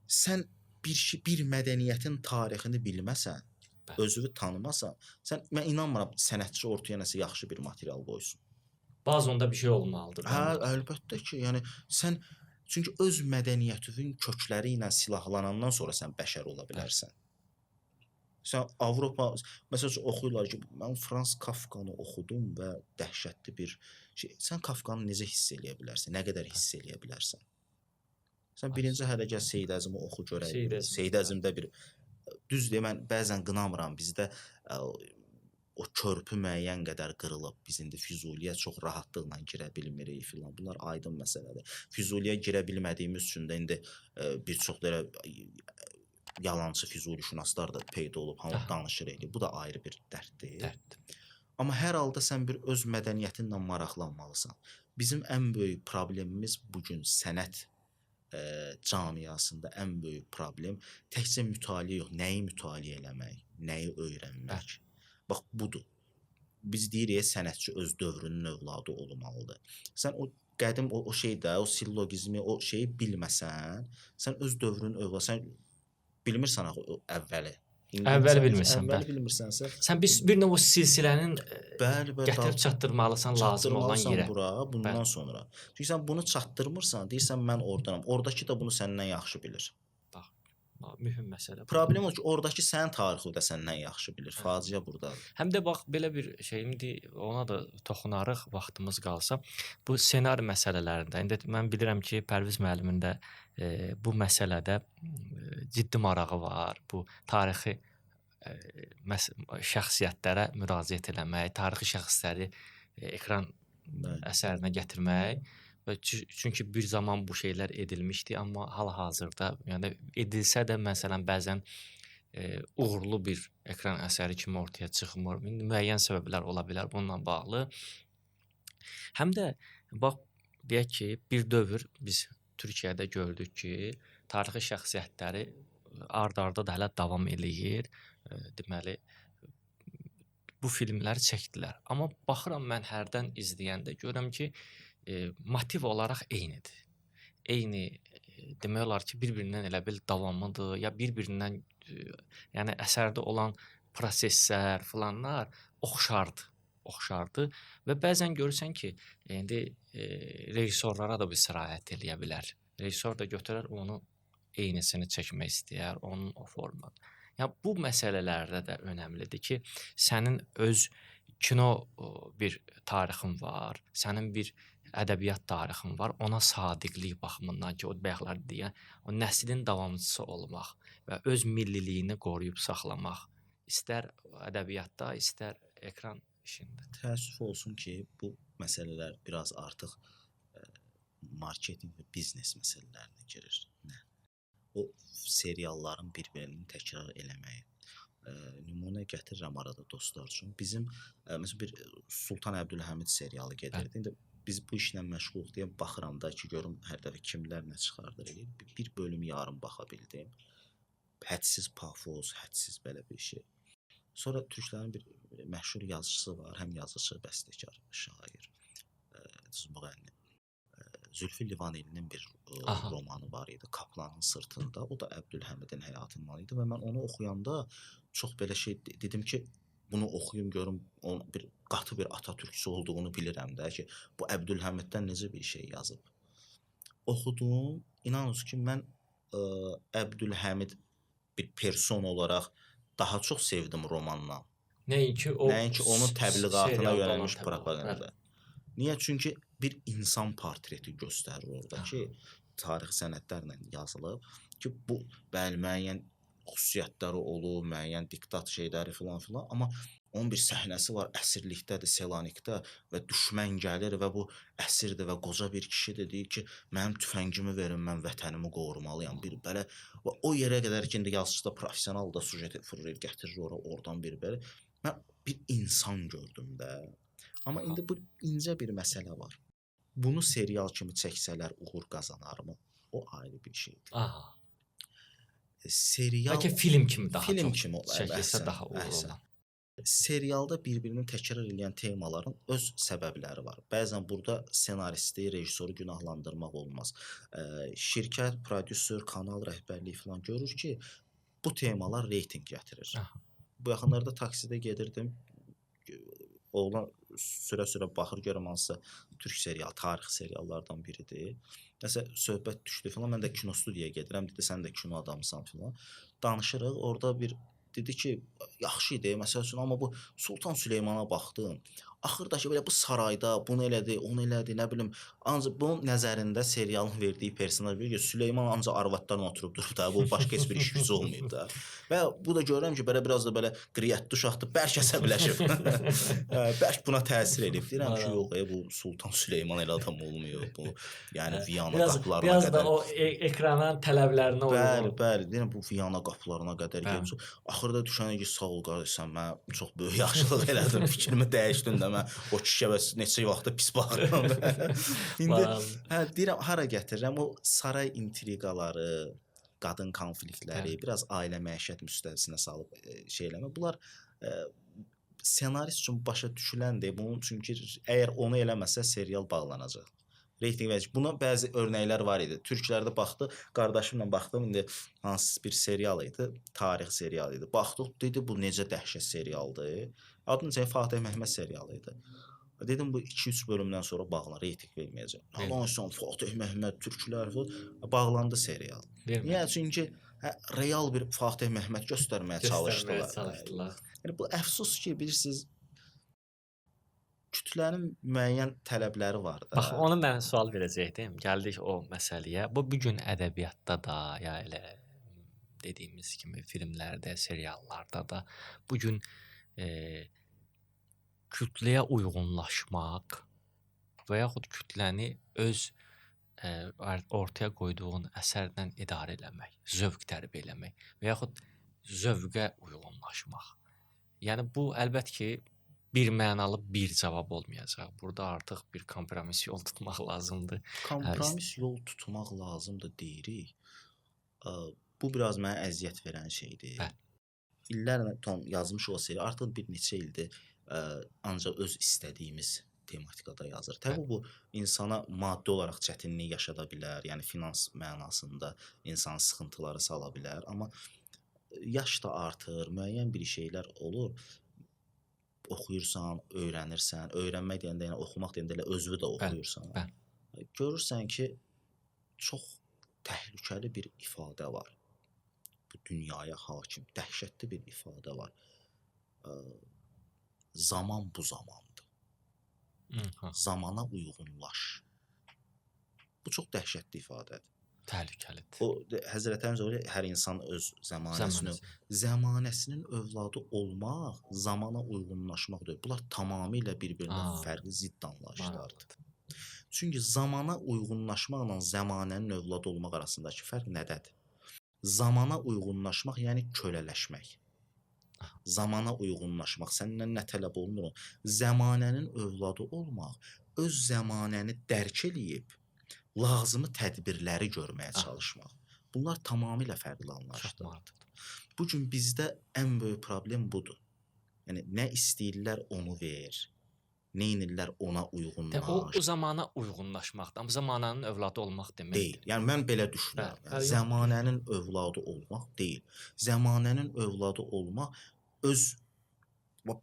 sən bir mədəniyyətin tarixini bilməsən, özünü tanımasan, sən, mən inanmıram sənətçi ortaya nəsə yaxşı bir material qoysun. Bazı onda bir şey olmalıdır. Hə, əlbəttə ki, yəni sən çünki öz mədəniyyətinin kökləri ilə silahlanandan sonra sən bəşər ola bilərsən. Sən Avropa, məsəl üçün oxuyurlar ki, mən Frans Kafkanı oxudum və dəhşətli bir şey. Sən Kafkanı necə hiss eləyə bilərsən? Nə qədər hiss eləyə bilərsən? Sən birinci hələ gəl Seyid Əzimi oxu görək. Seyid Əzimdə bir düz deyim, mən bəzən qınamıram, bizdə o körpü müəyyən qədər qırılıb. Biz indi Füzuliyə çox rahatlıqla girə bilmirik filan. Bunlar aydın məsələdir. Füzuliyə girə bilmədiyimiz üçün də indi bir çox da elə yalançı Füzulişünaslar da peyda olub, hamı danışır eləyir. Bu da ayrı bir dərddir. Amma hər halda sən bir öz mədəniyyətinlə maraqlanmalısan. Bizim ən böyük problemimiz bugün sənət camiasında ən böyük problem təkcə mütaliə yox, nəyi mütaliə eləmək, nəyi öyrənmək. Bax, budur. Biz deyirik, sənətçi öz dövrünün övladı olmalıdır. Sən o qədim o şeydə, o sillogizmi, o şeyi bilməsən, sən öz dövrünün övladı, sən bilmirsən axı əvvəli. Əvvəli bilmirsən, bəli. Əvvəli bilmirsənsə, sən bir növ o silsilənin gətirib çatdırmalısan lazım olan yerə. Bura, bundan sonra. Çünki sən bunu çatdırmırsan, deyirsən mən ordanam. Oradakı da bunu səndən yaxşı bilir. Bax, mühüm məsələ. Problem o ki, oradakı sənin tarixi də səndən yaxşı bilir. Faciə burdadır. Həm də bax belə bir şeyimdir, ona da toxunarıq vaxtımız qalsa. Bu ssenari məsələlərində. İndi mən bilirəm ki, Pərviz müəllimin də bu məsələdə ciddi marağı var. Bu tarixi şəxsiyyətlərə müraciət eləmək, tarixi şəxsləri ekran əsərinə gətirmək və çünki bir zaman bu şeylər edilmişdi, amma hal-hazırda, yəni edilsə də məsələn bəzən uğurlu bir ekran əsəri kimi ortaya çıxmır. Müəyyən səbəblər ola bilər bununla bağlı. Həm də bax deyək ki, bir dövr biz Türkiyədə gördük ki, tarixi şəxsiyyətləri ard-arda da hələ davam eləyir. Deməli bu filmləri çəkdilər. Amma baxıram mən hərdən izləyəndə görürəm ki, motiv olaraq eynidir. Eyni demək olar ki, bir-birindən elə bil davamıdır, ya bir-birindən, yəni əsərdə olan proseslər filanlar oxşardır və bəzən görürsən ki, indi rejissorlara da bir sirayət eləyə bilər. Rejissor da götürər onu eynisini çəkmək istəyər, onun o formada. Yəni bu məsələlərdə də önəmlidir ki, sənin öz kino bir tarixin var, sənin bir ədəbiyyat tarixin var, ona sadiqlik baxımından ki, o bayaqlar deyən, o nəslin davamçısı olmaq və öz milliliyini qoruyub saxlamaq, istər ədəbiyyatda, istər ekran işində. Təəssüf olsun ki, bu məsələlər biraz artıq marketinq və biznes məsələlərinə girir. O serialların bir-birinin təkrar eləməyi. Nümunə gətirirəm arada dostlar üçün. Bizim məsələn bir Sultan Əbdülhəmid serialı gedirdi. İndi biz bu işlə məşğuluq deyə baxıram da ki, görüm hər dəfə kimlər nə çıxardır eləyir. Bir bölüm yarım baxa bildim. Hədsiz pafos, hədsiz belə bir şey. Sonra türklərin bir məşhur yazıçısı var, həm yazıçı, bəstəkar, şair, müğənni. Zülfü Livanelinin bir romanı var idi, Kaplanın Sırtında. O da Əbdülhəmidin həyatından idi və mən onu oxuyanda çox belə şey dedim ki, bunu oxuyum görüm, onun bir qatı bir Atatürkçü olduğunu bilirəm də ki, bu Əbdülhəmiddən necə bir şey yazıb. Oxudum, inanın ki, mən Əbdülhəmid bir person olaraq daha çox sevdim romandan. Nəinki o nəinki onun təbliğatına yönəlmiş propaganda. Niyə? Çünki bir insan portreti göstərir orada ki, tarixi sənədlərlə yazılıb ki, bu bəli müəyyən xüsusiyyətləri olub, müəyyən diktat şeyləri filan filan, amma onun bir səhnəsi var, əsirlikdədir, Selanikdə və düşmən gəlir və bu əsirdir və qoca bir kişidir, deyir ki, mənim tüfəngimi verin, mən vətənimi qorumalıyam. Bir belə və o yerə qədər ki, indi yazıçı da professional da sujeti fırlayır, gətirir ora, oradan bir belə. Mən bir insan gördüm də. Amma indi bu incə bir məsələ var. Bunu serial kimi çəksələr uğur qazanarmı? O ayrı bir şeydir. Aha. Serial bəlkə film kimi daha film çox kimi olar, çəkilsə daha uğur olar. Serialda bir-birini təkrar eləyən temaların öz səbəbləri var. Bəzən burada ssenaristi, rejissoru günahlandırmaq olmaz. Şirkət, prodüser, kanal rəhbərliyi falan görür ki, bu temalar reytinq gətirir. Aha. Bu yaxınlarda taksidə gedirdim. Oğlan sürə-sürə baxır görüm hansısa türk serial, tarixi seriallardan biridir. Nəsə söhbət düşdü filan, mən də kino studiyaya gedirəm, dedi sən də kino adamısan filan. Danışırıq, orada bir dedi ki, yaxşı idi, məsəl üçün, amma bu Sultan Süleymana baxdım. Axırdakı belə bu sarayda bunu elədi, onu elədi, nə bilim, ancaq bunun nəzərində serialın verdiyi personaj bilir ki, Süleyman ancaq arvadlarla oturub durub da, bu başqa heç bir iş gücü olmayıb da. Və bu da görürəm ki, belə biraz da belə qriyyətli uşaqdır, bərk əsəbləşib. Bərk buna təsir eləyib. Deyirəm ki, yox, bu Sultan Süleyman elə adam olmuyor. Bu, yəni Viyana qapılarına biraz qədər. Biraz da o ekranın tələblərinə uyğun. Bəli, bəli. Deyirəm bu Viyana qapılarına qədər gedib. Axırda düşənə ki, sağ ol qardaş, sən mənə çox böyük yaxşılıq elədin, fikrimi dəyişdin də mən o kişiyə bəs neçə vaxtda pis baxıram. İndi hə deyirəm hara gətirirəm o saray intriqaları, qadın konfliktləri, biraz ailə məişət müstəvisinə salıb şey eləmə. Bunlar ssenarist üçün başa düşüləndir. Bunun çünki əgər onu eləməsə serial bağlanacaq. Reytinq verəcək. Buna bəzi örnəklər var idi. Türklərdə baxdı, qardaşımla baxdım, indi hansı bir serial idi, tarix serialı idi. Baxdıq, dedi bu necə dəhşət serialdır. Adını çək Fatih Məhəmməd serialı idi. Dedim bu 2-3 bölümdən sonra bağlan, reytinq verməyəcək. Lan sən Fatih Məhəmməd türklər bağlandı serial. Niyə? Çünki real bir Fatih Məhəmməd göstərməyə çalışdılar. Yəni bu əfsus ki, bilirsiniz, kütlənin müəyyən tələbləri var da. Bax, onu mən sual verəcəkdim. Gəldik o məsələyə. Bu gün ədəbiyyatda da, ya elə Dediyimiz kimi filmlərdə, seriallarda da bu gün kütləyə uyğunlaşmaq və yaxud kütləni öz ortaya qoyduğun əsərlə idarə eləmək, zövq tərbiyə eləmək və yaxud zövqə uyğunlaşmaq. Yəni bu əlbəttə ki, bir mənalı bir cavab olmayacaq. Burada artıq bir kompromis yol tutmaq lazımdır. Kompromis yol tutmaq lazımdır deyirik. Bu biraz mənə əziyyət verən şeydir. Bəli. İllərlə tam yazmış o seri artıq bir neçə ildir ancaq öz istədiyimiz tematikada yazır. Təbii bu insana maddi olaraq çətinlik yaşada bilər, yəni finans mənasında insan sıxıntıları sala bilər, amma yaş da artır, müəyyən bir şeylər olur. Oxuyursan, öyrənirsən, öyrənmək deyəndə, yəni oxumaq deyəndə elə özünü də oxuyursan. Bəli. Görürsən ki, çox təhlükəli bir ifadə var. Bu dünyaya hakim, dəhşətli bir ifadə var. Zaman bu zamandır. Zamana uyğunlaş. Bu çox dəhşətli ifadədir. Təhlükəlidir. O Həzrət Əli öyle hər insan öz zəmanəsinin övladı olmaq, zamana uyğunlaşmaq deyil. Bunlar tamamilə bir-birindən fərqli zidd anlayışlardır. Çünki zamana uyğunlaşmaqla zəmanənin övladı olmaq arasındakı fərq nədədir? Zamana uyğunlaşmaq, yəni kölələşmək. Zamana uyğunlaşmaq, səndən nə tələb olunur? Zəmanənin övladı olmaq, öz zəmanəni dərk eləyib lazımı tədbirləri görməyə çalışmaq. Bunlar tamamilə fərqli anlayışlardır. Bu gün bizdə ən böyük problem budur. Yəni nə istəyirlər onu ver, nə edirlər ona uyğunlaş. O zamana uyğunlaşmaqdır, amma zamananın övladı olmaq demək deyil. Yəni mən belə düşünürəm. Yəni, zəmanənin övladı olmaq deyil. Zəmanənin övladı olmaq öz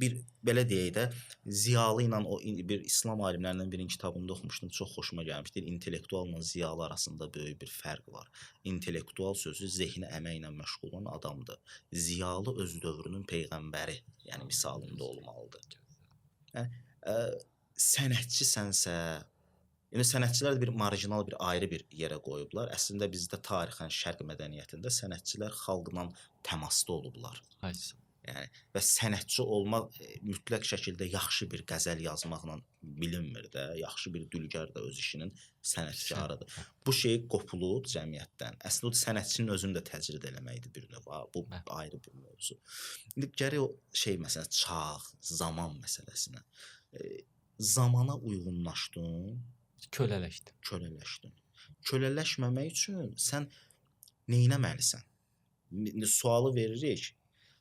bir belə deyək də ziyalı ilə o bir İslam alimlərindən birinin kitabında oxumuşdum, çox xoşuma gəlmişdi. İntellektualla ziyalı arasında böyük bir fərq var. İntellektual sözü zehni əməklə məşğul olan adamdır. Ziyalı öz dövrünün peyğəmbəri, yəni misalında olmalıdır. Yəni sənətçisənsə, yəni sənətçilər də bir marjinal, bir ayrı bir yerə qoyublar. Əslində bizdə tarixən şərq mədəniyyətində sənətçilər xalqla təmasda olublar. Hayır. Yəni və sənətçi olmaq mütləq şəkildə yaxşı bir qəzəl yazmaqla bilinmir də, yaxşı bir dülgər də öz işinin sənətkarıdır. Bu şey qopulub cəmiyyətdən. Əslində o sənətçinin özünü də təcrid eləməkdir bir növ. Bu ayrı bir mövzu. İndi gərək o şey məsələn çağ, zaman məsələsinə. Zamana uyğunlaşdın, kölələşdin. Kölələşdin. Kölələşməmək üçün sən nə etməlisən? İndi sualı veririk.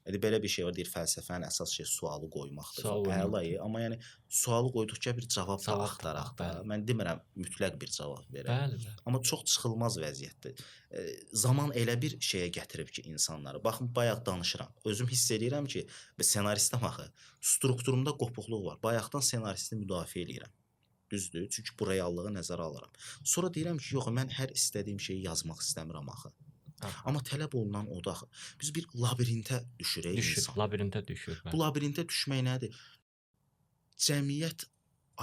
Yəni belə bir şey var, deyir fəlsəfənin əsas şey sualı qoymaqdır. Əla, amma yəni sualı qoyduqca bir cavab da axtaraq da. Mən demirəm mütləq bir cavab verək. Bəli, bəli. Amma çox çıxılmaz vəziyyətdir. Zaman elə bir şeyə gətirib ki insanları. Baxın bayaq danışıram. Özüm hiss eləyirəm ki, ssenaristəm axı. Strukturumda qopuqluq var. Bayaqdan ssenaristi müdafiə eləyirəm. Düzdür? Çünki bu reallığı nəzərə alıram. Sonra deyirəm ki, yox, mən hər istədiyim şeyi yazmaq istəmirəm axı. Amma tələb olunan o da axı. Biz bir labirintə düşürük insan. Labirintə düşür. Bu labirintə düşmək nədir? Cəmiyyət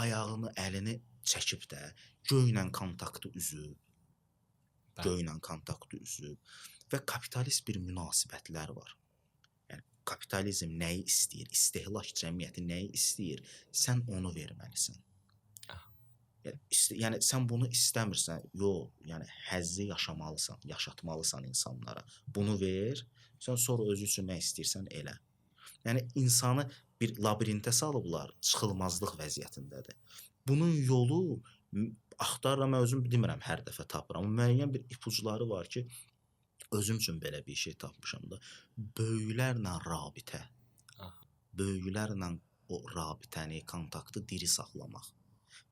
ayağını, əlini çəkib də göylə kontaktı üzüb, göylə kontaktı üzüb və kapitalist bir münasibətlər var. Yəni kapitalizm nəyi istəyir? İstehlak cəmiyyəti nəyi istəyir? Sən onu verməlisən. Yəni sən bunu istəmirsən, yox, yəni həzzi yaşamalısan, yaşatmalısan insanlara. Bunu ver, sən sonra özü üçün nə istəyirsən elə. Yəni insanı bir labirintə salıblar, çıxılmazlıq vəziyyətindədir. Bunun yolu axtarıram, mən özüm demirəm hər dəfə tapıram, amma müəyyən bir ipucları var ki, özüm üçün belə bir şey tapmışam da. Böyüklərlə rabitə, böyüklərlə o rabitəni, kontaktı diri saxlamaq.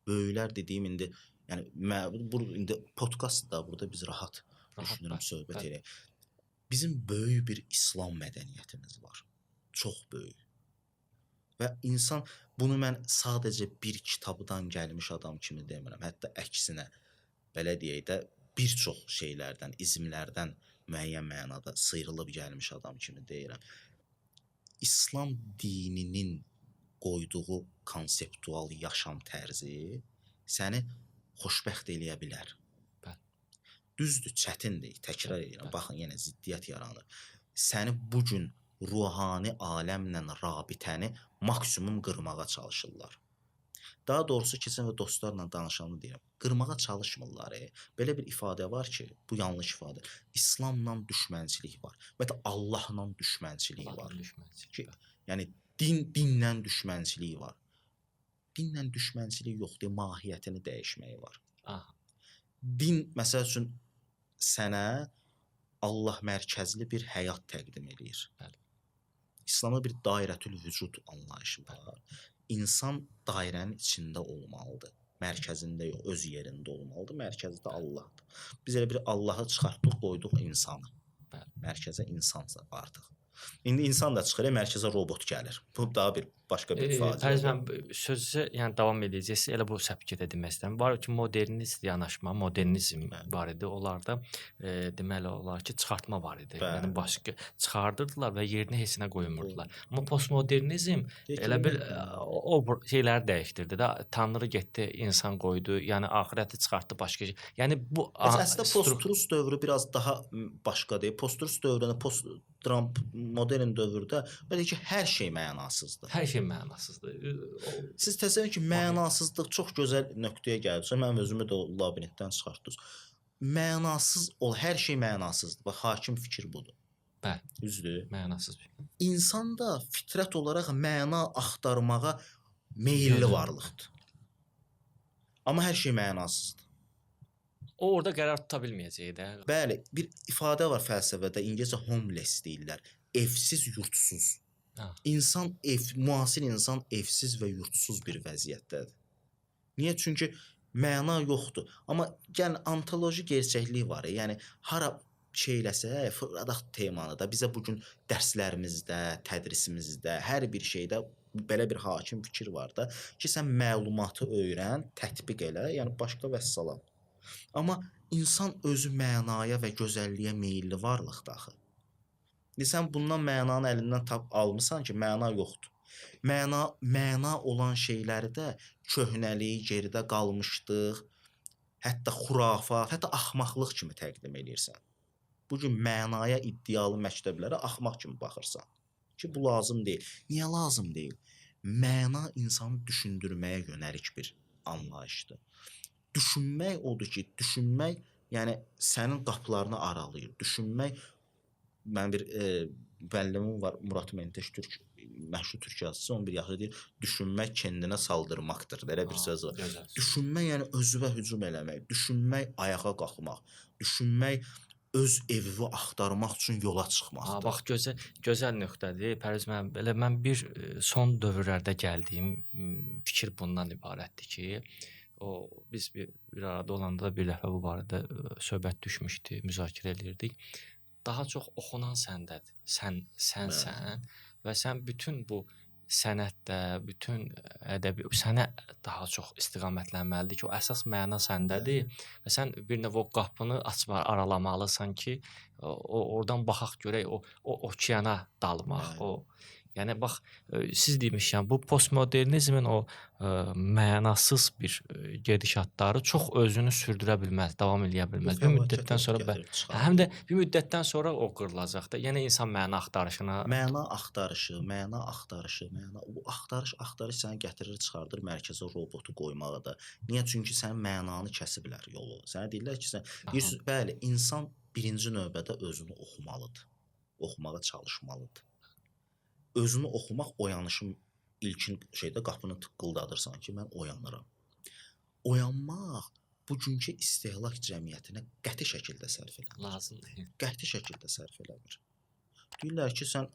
Böyüklər dediyim indi, yəni bu indi podkast da burada biz rahat düşünürəm, söhbət eləyək. Bizim böyük bir İslam mədəniyyətimiz var. Çox böyük. Və insan bunu mən sadəcə bir kitabdan gəlmiş adam kimi demirəm. Hətta əksinə belə deyək də bir çox şeylərdən, izmlərdən müəyyən mənada sıyrılıb gəlmiş adam kimi deyirəm. İslam dininin qoyduğu konseptual yaşam tərzi səni xoşbəxt eləyə bilər. Bəli. Düzdür, çətindir. Təkrar edirəm. Baxın, yenə ziddiyyət yaranır. Səni bu gün ruhani aləmlə rabitəni maksimum qırmağa çalışırlar. Daha doğrusu keçən və dostlarla danışanda deyirəm, qırmağa çalışmırlar. Belə bir ifadə var ki, bu yanlış ifadə. İslamla düşmənçilik var. Ümumiyyətlə Allahla düşmənçilik var. Düşmənçilik. Yəni dinlə düşmənçilik var. Dinlə düşmənçilik yoxdur, mahiyyətini dəyişməyi var. Aha. Din məsəl üçün sənə Allah mərkəzli bir həyat təqdim eləyir. Bəli. İslamda bir dairətül vücud anlayışı var. İnsan dairənin içində olmalıdır. Mərkəzində yox, öz yerində olmalıdır. Mərkəzdə Allahdır. Biz elə bir Allahı çıxartdıq, qoyduq insanı. Bəli. Mərkəzə insansa artıq. İndi insan da çıxır, mərkəzə robot gəlir. Bu daha bir başqa bir faciə. Pəriz, mən sözü yəni davam edəcəksiniz. Elə bu səpkidə demək istəyirəm. Var ki, modernist yanaşma, modernizm var idi. Onlarda deməli olar ki, çıxartma var idi. Bəli. Yəni başqa çıxardırdılar və yerini heç nə qoymurdular. Amma postmodernizm elə bil o şeyləri dəyişdirdi də. Tanrı getdi, insan qoydu. Yəni axirəti çıxartdı başqa şey. Yəni bu əslində post-truth dövrü biraz daha başqadır. Post-truth dövrünə post-Trump modern dövrdə belə ki, hər şey mənasızdır. Hər şey mənasızdır. Siz təsəvvür edin ki, mənasızlıq çox gözəl nöqtəyə gəlibsə, mənim özümü də o labirintdən çıxartdınız. Mənasız ol, hər şey mənasızdır. Bax, hakim fikir budur. Bəli. Düzdür? Mənasız. İnsan da fitrət olaraq məna axtarmağa meyilli varlıqdır. Amma hər şey mənasızdır. O orada qərar tuta bilməyəcək də. Bəli, bir ifadə var fəlsəfədə, ingiliscə homeless deyirlər. Evsiz, yurdsuz. Ha. İnsan müasir insan evsiz və yurdsuz bir vəziyyətdədir. Niyə? Çünki məna yoxdur. Amma yəni ontoloji gerçəklik var. Yəni hara şey eləsə, fırladaq temanı da bizə bu gün dərslərimizdə, tədrisimizdə, hər bir şeydə belə bir hakim fikir var da ki, sən məlumatı öyrən, tətbiq elə, yəni başqa vəssalam. Amma insan özü mənaya və gözəlliyə meyilli varlıqdır axı. Sən bundan mənanı əlindən tap almısan ki, məna yoxdur. Məna olan şeyləri də köhnəlik, geridə qalmışdıq, hətta xurafat, hətta axmaqlıq kimi təqdim eləyirsən. Bu gün mənaya iddialı məktəblərə axmaq kimi baxırsan ki, bu lazım deyil. Niyə lazım deyil? Məna insanı düşündürməyə yönəlik bir anlayışdır. Düşünmək odur ki, düşünmək, yəni sənin qapılarını aralayır. Düşünmək, mən bir müəllimim var, Murat Menteş, Türk, məşhur türk yazıçısı, onun bir yaxşı deyir, düşünmək kendinə saldırmaqdır. Belə bir söz var. Gözəl. Düşünmək, yəni özünə hücum eləmək, düşünmək ayağa qalxmaq, düşünmək öz evini axtarmaq üçün yola çıxmaqdır. Bax, gözəl nöqtədir. Pəriz, mən belə mən bir son dövrlərdə gəldiyim fikir bundan ibarətdir ki, o biz bir arada olanda bir dəfə bu barədə söhbət düşmüşdü, müzakirə eləyirdik. Daha çox oxunan səndədir. Sənsən və sən bütün bu sənətdə, bütün ədəbi sənə daha çox istiqamətlənməlidir ki, o əsas məna səndədir və sən bir növ o qapını açma, aralamalısan ki, o oradan baxaq görək o okeana dalmaq, o. Yəni bax, siz demişkən bu postmodernizmin o mənasız bir gedişatları çox özünü sürdürə bilməz, davam eləyə bilməz. Bir müddətdən sonra həm də bir müddətdən sonra o qırılacaq da. Yəni insan məna axtarışına, məna axtarışı, bu axtarış səni gətirir, çıxardır mərkəzə robotu qoymağa da. Niyə? Çünki sənin mənanı kəsiblər yolu. Sənə deyirlər ki, sən deyirsən, bəli, insan birinci növbədə özünü oxumalıdır. Oxumağa çalışmalıdır. Özünü oxumaq oyanışın ilkin şeydə qapını tıqqıldadırsan ki, mən oyanıram. Oyanmaq bugünkü istehlak cəmiyyətinə qəti şəkildə sərf eləmir. Lazımdır. Qəti şəkildə sərf eləmir. Deyirlər ki, sən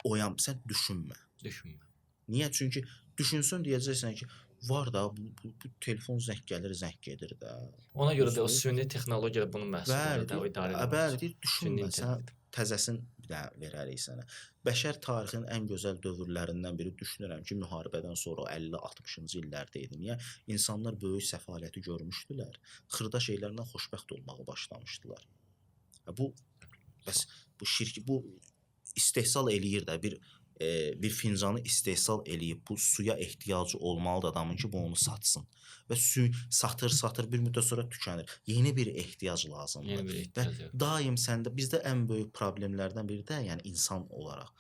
oyan, sən düşünmə. Düşünmə. Niyə? Çünki düşünsün deyəcəksən ki, var da bu telefon zəng gəlir, zəng gedir də. Ona görə də o süni texnologiya bunun məhsuludur da, o idarə edir. Bəli, deyir, düşünmə, sən təzəsini bir də verərik sənə. Bəşər tarixinin ən gözəl dövrlərindən biri düşünürəm ki, müharibədən sonra 50-60-cı illərdə idi. Niyə? İnsanlar böyük səfaləti görmüşdülər. Xırda şeylərlə xoşbəxt olmağa başlamışdılar. Bu bəs bu şirk, bu istehsal eləyir də bir bir fincanı istehsal eləyib, bu suya ehtiyacı olmalıdır adamın ki, bu onu satsın. Və su satır, bir müddət sonra tükənir. Yeni bir ehtiyac lazımdır. Yeni bir ehtiyac. Və daim səndə, bizdə ən böyük problemlərdən biri də, yəni insan olaraq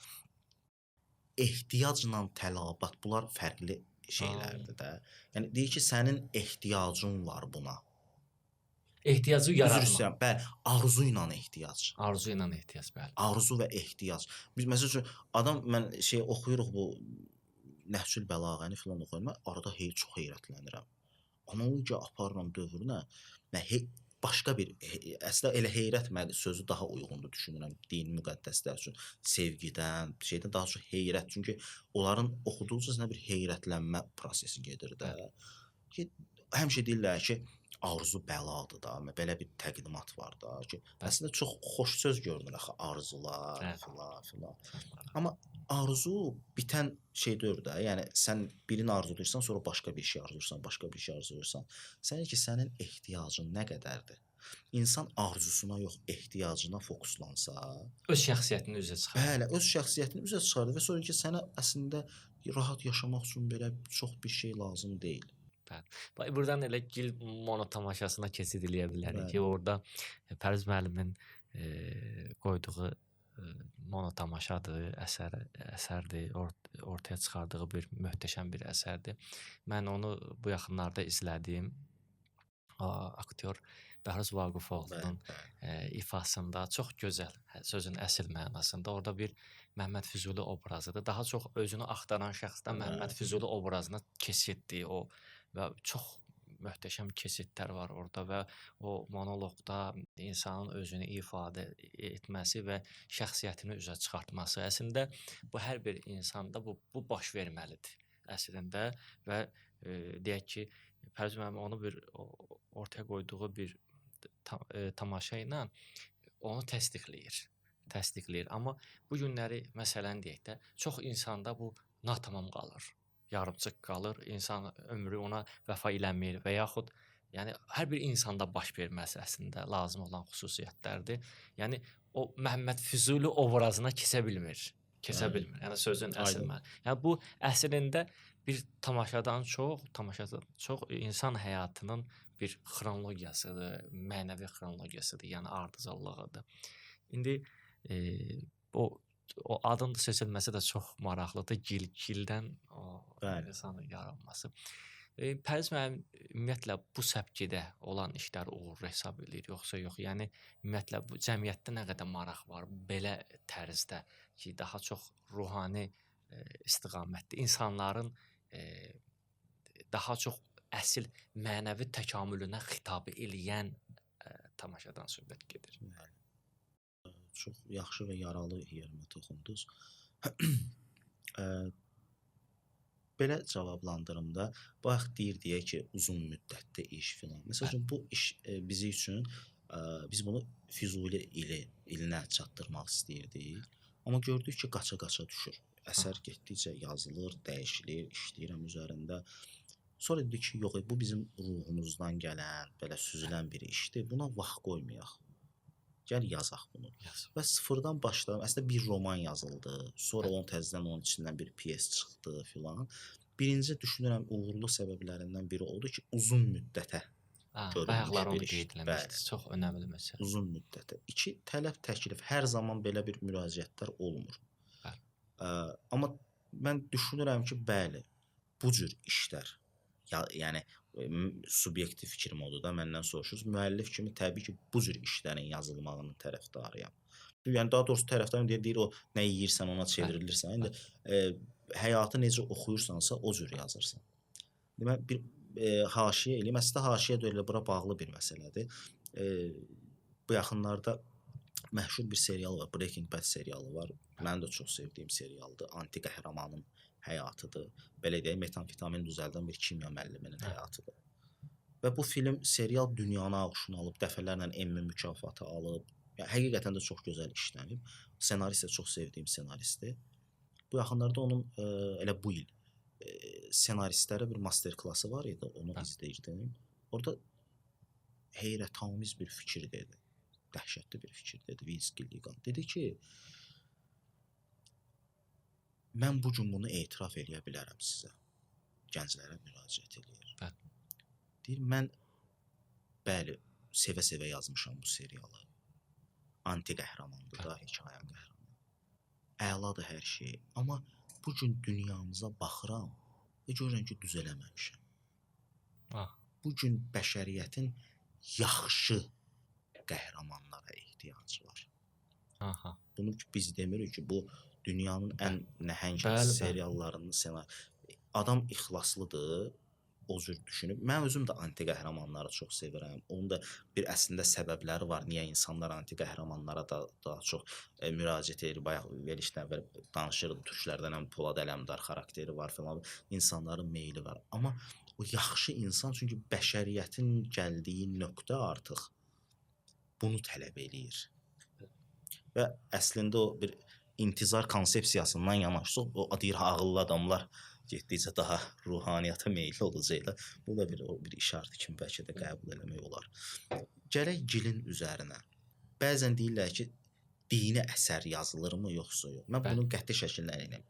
ehtiyacla tələbat, bunlar fərqli şeylərdir də. Yəni deyir ki, sənin ehtiyacın var buna. Ehtiyacı yaratmaq. Üzr istəyirəm, bəli, arzu ilə ehtiyac. Arzu ilə ehtiyac, bəli. Arzu və ehtiyac. Biz məsəl üçün adam mən şey oxuyuruq, bu Nəhcül Bəlağəni filan oxuyuram, mən arada çox heyrətlənirəm. Analogiya aparıram dövrünə. Başqa bir, əslində elə heyrət sözü daha uyğundur düşünürəm din müqəddəslər üçün. Sevgidən, şeydən daha çox heyrət. Çünki onların oxuduqca sənə bir heyrətlənmə prosesi gedir də. Ki, həmişə deyirlər ki, arzu bəladır da, belə bir təqdimat var da ki, əslində çox xoş söz görünür axı, arzular, filan. Amma arzu bitən şey deyil də, yəni sən birini arzulayırsan, sonra başqa bir şey arzulayırsan, başqa bir şey arzulayırsan. Sənin ki, sənin ehtiyacın nə qədərdir? İnsan arzusuna yox, ehtiyacına fokuslansa, öz şəxsiyyətini üzə çıxarır. Bəli, öz şəxsiyyətini üzə çıxarır və sonra ki, sənə əslində rahat yaşamaq üçün belə çox bir şey lazım deyil. Bəli. Buradan elə Gil mono tamaşasına keçid eləyə bilərik ki, orada Pərviz müəllimin qoyduğu mono tamaşadır, əsərdir, ortaya çıxardığı bir möhtəşəm bir əsərdir. Mən onu bu yaxınlarda izlədim. Aktyor Bəhruz Vaqifoğlunun ifasında çox gözəl, sözün əsl mənasında. Orada bir Məhəmməd Füzuli obrazıdır. Daha çox özünü axtaran şəxsdən Məhəmməd Füzuli obrazına keçiddir o və çox möhtəşəm keçidlər var orada və o monoloqda insanın özünü ifadə etməsi və şəxsiyyətini üzə çıxartması. Əslində bu hər bir insanda bu baş verməlidir əslində və deyək ki, Pərviz müəllim onu bir ortaya qoyduğu bir tamaşa ilə onu təsdiqləyir. Amma bu günləri məsələn deyək də, çox insanda bu natamam qalır, yarımçıq qalır, insan ömrü ona vəfa eləmir və yaxud yəni hər bir insanda baş verməsi əslində lazım olan xüsusiyyətlərdir. Yəni o Məhəmməd Füzuli obrazına keçə bilmir. Yəni sözün əsl mənası. Yəni bu əslində bir tamaşadan çox insan həyatının bir xronologiyasıdır, mənəvi xronologiyasıdır, yəni ardıcıllığıdır. İndi o adın seçilməsi də çox maraqlıdır. Gildən o insanın yaranması. Pərviz müəllim ümumiyyətlə bu səpkidə olan işləri uğurlu hesab edir, yoxsa yox? Yəni ümumiyyətlə bu cəmiyyətdə nə qədər maraq var belə tərzdə ki, daha çox ruhani istiqamətdə insanların daha çox əsl mənəvi təkamülünə xitab eləyən tamaşadan söhbət gedir. Çox yaxşı və yaralı yerimə toxundunuz. Belə cavablandırımda bayaq deyir deyə ki, uzun müddətli iş filan. Məsəl üçün, bu iş bizi üçün, biz bunu Füzuli ilinə çatdırmaq istəyirdik. Amma gördük ki, qaça-qaça düşür. Əsər getdikcə yazılır, dəyişilir, işləyirəm üzərində. Sonra dedik ki, yox, bu bizim ruhumuzdan gələn, belə süzülən bir işdir. Buna vaxt qoymayaq. Gəl yazaq bunu. Və sıfırdan başladım. Əslində bir roman yazıldı. Sonra onun təzədən onun içindən bir pyes çıxdı filan. Birinci düşünürəm uğurlu səbəblərindən biri oldu ki, uzun müddətə bayaqlar onu qeyd eləmişdiniz. Çox önəmli məsələ. Uzun müddətə. İki, tələb təklif. Hər zaman belə bir müraciətlər olmur. Amma mən düşünürəm ki, bəli, bu cür işlər, yəni subyektiv fikrim odur da, məndən soruşursunuz. Müəllif kimi təbii ki, bu cür işlərin yazılmağının tərəfdarıyam. Yəni daha doğrusu tərəfdarıyam deyə deyir o nə yeyirsən ona çevrilirsən. İndi həyatı necə oxuyursansa o cür yazırsan. Demək bir haşiyə eləyim. Əslində haşiyə də elə bura bağlı bir məsələdir. Bu yaxınlarda məşhur bir serial var, Breaking Bad serialı var. Mənim də çox sevdiyim serialdır. Anti qəhrəmanın həyatıdır. Belə deyək, metamfetamin düzəldən bir kimya müəlliminin həyatıdır. Və bu film, serial dünyanı ağuşuna alıb, dəfələrlə Emmy mükafatı alıb. Yəni, həqiqətən də çox gözəl işlənib. Senarist də çox sevdiyim senaristdir. Bu yaxınlarda onun elə bu il senaristlərə bir master klası var idi, onu izləyirdim. Orada heyrətamiz bir fikir dedi. Dəhşətli bir fikir dedi Vince Gilligan. Dedi ki, Mən bu gün bunu etiraf eləyə bilərəm sizə. Gənclərə müraciət eləyir. Bəli. Deyir, mən bəli, sevə-sevə yazmışam bu serialı. Anti qəhrəmandır da, hekayəm qəhrəmanı. Əladır hər şey. Amma bu gün dünyamıza baxıram və görürəm ki, düz eləməmişəm. Ah. Bu gün bəşəriyyətin yaxşı qəhrəmanlara ehtiyacı var. Aha. Bunu biz demirik ki, bu dünyanın ən nəhəng Bəli, bəli. seriallarının ssenari. Adam ixlaslıdır, o cür düşünüb. Mən özüm də anti qəhrəmanları çox sevirəm. Onun da bir əslində səbəbləri var. Niyə insanlar anti qəhrəmanlara da daha çox müraciət edir. Bayaq verilişdən əvvəl danışırdım. Türklərdən həm Polad Ələmdar xarakteri var filan. İnsanların meyli var. Amma o yaxşı insan, çünki bəşəriyyətin gəldiyi nöqtə artıq bunu tələb eləyir. Və əslində o bir intizar konsepsiyasından yanaşsaq, o deyir ağıllı adamlar getdikcə daha ruhaniyyata meyilli olacaqlar. Bu da bir o bir işarət kimi bəlkə də qəbul eləmək olar. Gələk gilin üzərinə. Bəzən deyirlər ki, dini əsər yazılırmı yoxsa yox. Mən Bəli. bunun qəti şəkildə əleyhinəm.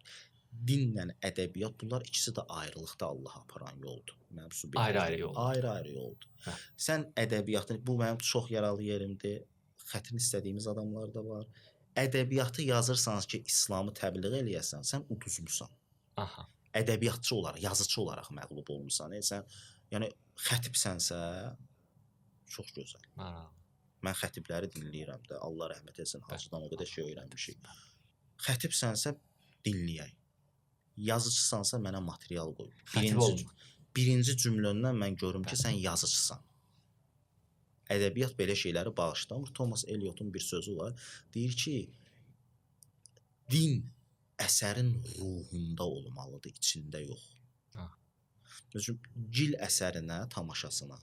Dinlə ədəbiyyat, bunlar ikisi də ayrılıqda Allaha aparan yoldur. Mənim subyektiv Ayrı-ayrı yoldur. Ayrı-ayrı yoldur. Bəli. Sən ədəbiyyatın, bu mənim çox yaralı yerimdir. Xətrini istədiyimiz adamlar da var. Ədəbiyyatı yazırsanız ki, İslamı təbliğ eləyəsən, sən uduzmusan. Aha. Ədəbiyyatçı olaraq, yazıçı olaraq məğlub olmusan. Sən, yəni xətibsənsə çox gözəl. Maraqlı. Mən xətibləri dinləyirəm də. Allah rəhmət etsin, Hacıdan o qədər şey öyrənmişik. Xətibsənsə dinləyək. Yazıçısansa mənə material qoy. Xətib olma. Birinci cümləndən mən görüm ki, sən yazıçısan. Ədəbiyyat belə şeyləri bağışlamır. Thomas Eliot'un bir sözü var. Deyir ki, din əsərin ruhunda olmalıdır, içində yox. Ha. Məsələn, Gil əsərinə, tamaşasına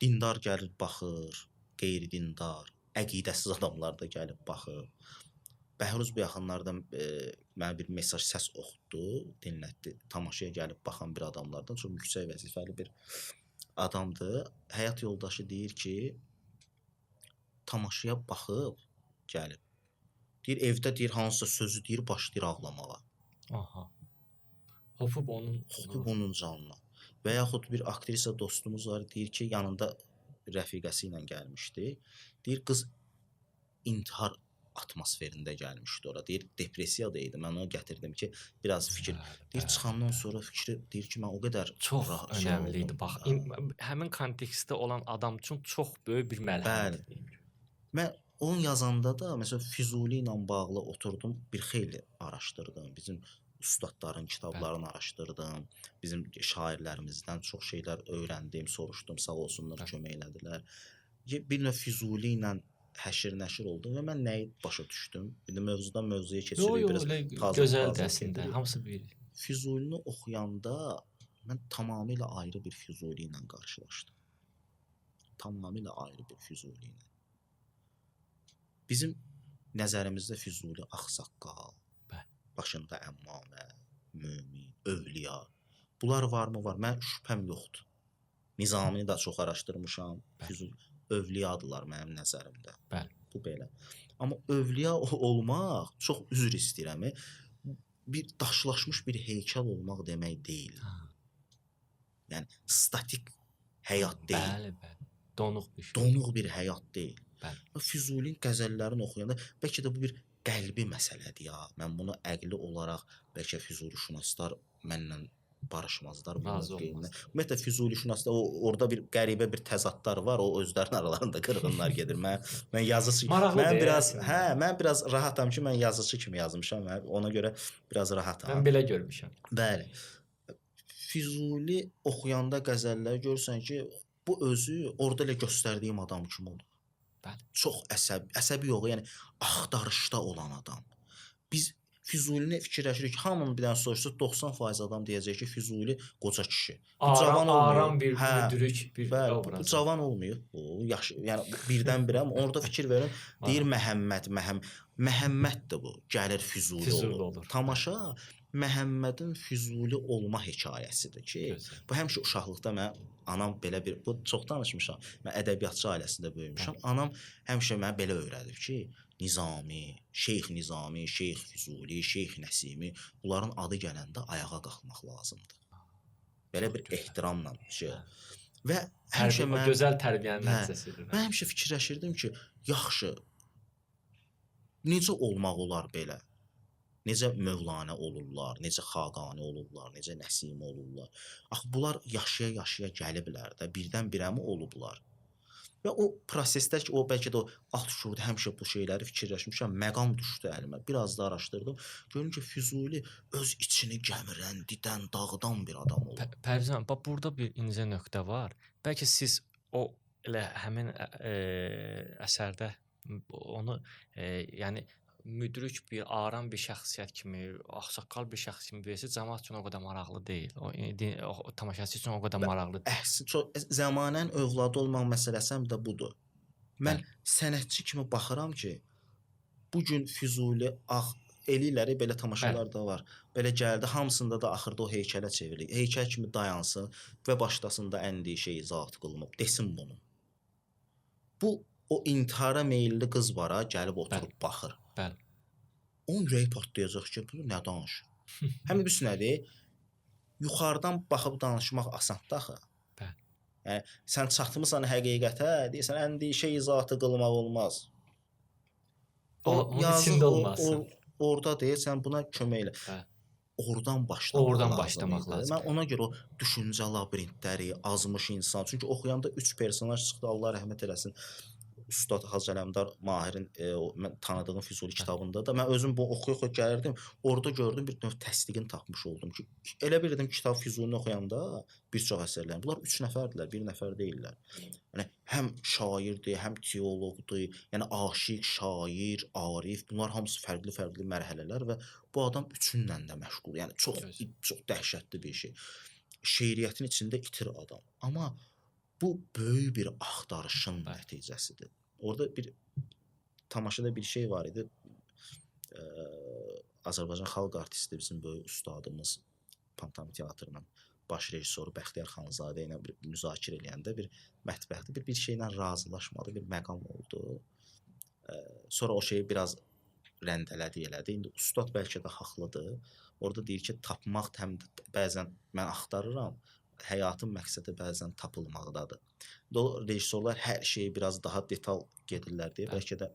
dindar gəlir baxır, qeyri-dindar, əqidəsiz adamlar da gəlib baxır. Bəhruz bu yaxınlarda mənə bir mesaj səs oxutdu, dinlətdi. Tamaşaya gəlib baxan bir adamlardan çox yüksək vəzifəli bir adamdır. Həyat yoldaşı deyir ki, tamaşaya baxıb gəlib. Deyir evdə deyir hansısa sözü deyir başlayır ağlamağa. Aha. Hopub onun Hopub onun canına. Və yaxud bir aktrisa dostumuz var, deyir ki, yanında rəfiqəsi ilə gəlmişdi. Deyir qız intihar atmosferində gəlmişdi ora. Deyir depressiyada idi. Mən onu gətirdim ki, biraz fikir. Bəli, Deyir bəli. çıxandan sonra fikri deyir ki, mən o qədər çox rahat şey önəmli idi. oldum. Bax, həmin kontekstdə olan adam üçün çox böyük bir məlhəmdir. Bəli. Mən onu yazanda da məsələn Füzuli ilə bağlı oturdum, bir xeyli araşdırdım. Bizim ustadların kitablarını araşdırdım. Bizim şairlərimizdən çox şeylər öyrəndim, soruşdum, sağ olsunlar, Bəli. kömək elədilər. Bir növ Füzuli ilə həşir-nəşir oldum və mən nəyi başa düşdüm? İndi mövzudan mövzuya Yox, keçirik yox, biraz. elə puzzle gözəldir puzzle əslində. gedirik. Hamısı bir. Füzulini oxuyanda mən tamamilə ayrı bir Füzuli ilə qarşılaşdım. Tamamilə ayrı bir Füzuli ilə. Bizim nəzərimizdə Füzuli ağsaqqal, Bəli. başında əmmamə, mömin, övliya. Bunlar varmı? Var. Mən şübhəm yoxdur. Nizamini də çox araşdırmışam. Bəli. Füzuli övliyadılar mənim nəzərimdə. Bəli. Bu belə. Amma övliya olmaq, çox üzr istəyirəm, bir daşlaşmış bir heykəl olmaq demək deyil. Ha. Yəni statik həyat deyil. Bəli, bəli. Donuq bir şey. Donuq bir həyat deyil. Bəli. Füzulinin qəzəllərini oxuyanda bəlkə də bu bir qəlbi məsələdir ya. Mən bunu əqli olaraq bəlkə Füzulişünaslar mənlə barışmazlar bu Razı mövqeyimlə. olmaz. Ümumiyyətlə Füzulişünasda o orada bir qəribə bir təzadlar var. O özlərinin aralarında qırğınlar gedir. Mən yazıçı Maraqlıdır mən biraz əslində. hə, mən biraz rahatam ki, mən yazıçı kimi yazmışam. Mən ona görə biraz rahatam. Mən belə görmüşəm. Bəli. Füzuli oxuyanda qəzəlləri görürsən ki, bu özü orada elə göstərdiyim adam kimi olub. Bəli. Çox əsəbi yox, yəni axtarışda olan adam. Biz Füzulini fikirləşirik ki, hamının bir dənə soruşsa 90% adam deyəcək ki, Füzuli qoca kişi. Bu cavan olmayıb. Aram bir Hə. müdrik bir Bəli, bu obraz. cavan olmayıb. Bu yaş, yəni birdən-birə orada fikir verin, deyir Məhəmməd, Məhəmməddir bu. Gəlir Füzuli, Füzuli olur. olur. Tamaşa Məhəmmədin Füzuli olma hekayəsidir ki, Gözəl. Bu həmişə uşaqlıqda mən anam belə bir, bu çox danışmışam. Mən ədəbiyyatçı ailəsində böyümüşəm. Anam həmişə mənə belə öyrədib ki, Nizami, Şeyx Nizami, Şeyx Füzuli, Şeyx Nəsimi, bunların adı gələndə ayağa qalxmaq lazımdır. Belə bir ehtiramla şey. Və həmişə mən gözəl tərbiyənin nəticəsidir. Mən həmişə fikirləşirdim ki, yaxşı, necə olmaq olar belə? Necə Mövlanə olurlar, necə Xaqani olurlar, necə Nəsimi olurlar. Axı bunlar yaşaya-yaşaya gəliblər də, birdən-birəmi olublar? Və o prosesdə ki, o bəlkə də o alt şuurda həmişə bu şeyləri fikirləşmişəm, məqam düşdü əlimə. Biraz da araşdırdım. Gördüm ki, Füzuli öz içini gəmirən, didən, dağıdan bir adam olub. Pərviz müəllim, bax burada bir incə nöqtə var. Bəlkə siz o elə həmin əsərdə onu yəni müdrik bir, aram bir şəxsiyyət kimi, ağsaqqal bir şəxs kimi versə, cəmaət üçün o qədər maraqlı deyil. O tamaşaçı üçün o qədər maraqlı deyil. Əksi çox zəmanənin övladı olmaq məsələsi həm də budur. Mən sənətçi kimi baxıram ki, bu gün Füzuli eləyirlər, belə tamaşalar da var. Belə gəldi, hamısında da axırda o heykələ çevrilir. Heykəl kimi dayansın və başlasın da əndişə zat qılınıb, desin bunu. Bu o intihara meyilli qız var ha, gəlib oturub baxır. Bəli. Onun ürəyi partlayacaq ki, bu nə danışır? Həm də nədir? Yuxarıdan baxıb danışmaq asandır axı. Bəli. Yəni sən çatmısan həqiqətə, deyirsən əndişə zatı qılmaq olmaz. Onun içində olmazsan. Orada deyirsən buna kömək elə. Bəli. Oradan başlamaq Oradan başlamaq lazım. Mən ona görə o düşüncə labirintləri, azmış insan. Çünki oxuyanda 3 personaj çıxdı, Allah rəhmət eləsin. Ustad Hacı Ələmdar Mahirin mən tanıdığım Füzuli kitabında da mən özüm bu oxuya-oxuya gəlirdim. Orada gördüm bir növ təsdiqini tapmış oldum ki, elə bilirdim kitab Füzulini oxuyanda bir çox əsərlərin. Bunlar 3 nəfərdirlər, bir nəfər deyillər. Yəni həm şairdir, həm teoloqdur, yəni aşiq, şair, arif, bunlar hamısı fərqli-fərqli mərhələlər və bu adam üçünlə də məşğul. Yəni çox çox dəhşətli bir şey. Şeiriyyətin içində itir adam. Amma bu böyük bir axtarışın nəticəsidir. Orada bir tamaşada bir şey var idi. Azərbaycan xalq artisti, bizim böyük ustadımız, Pantomim teatrının baş rejissoru Bəxtiyar Xanzadə ilə bir müzakirə eləyəndə bir mətbəxdə bir şeylə razılaşmadı, bir məqam oldu. Sonra o şeyi biraz rəndələdi, elədi. İndi ustad bəlkə də haqlıdır. Orada deyir ki, tapmaq həm də bəzən mən axtarıram, həyatın məqsədi bəzən tapılmaqdadır. Rejissorlar hər şeyi biraz daha detal gedirlər deyə bəlkə də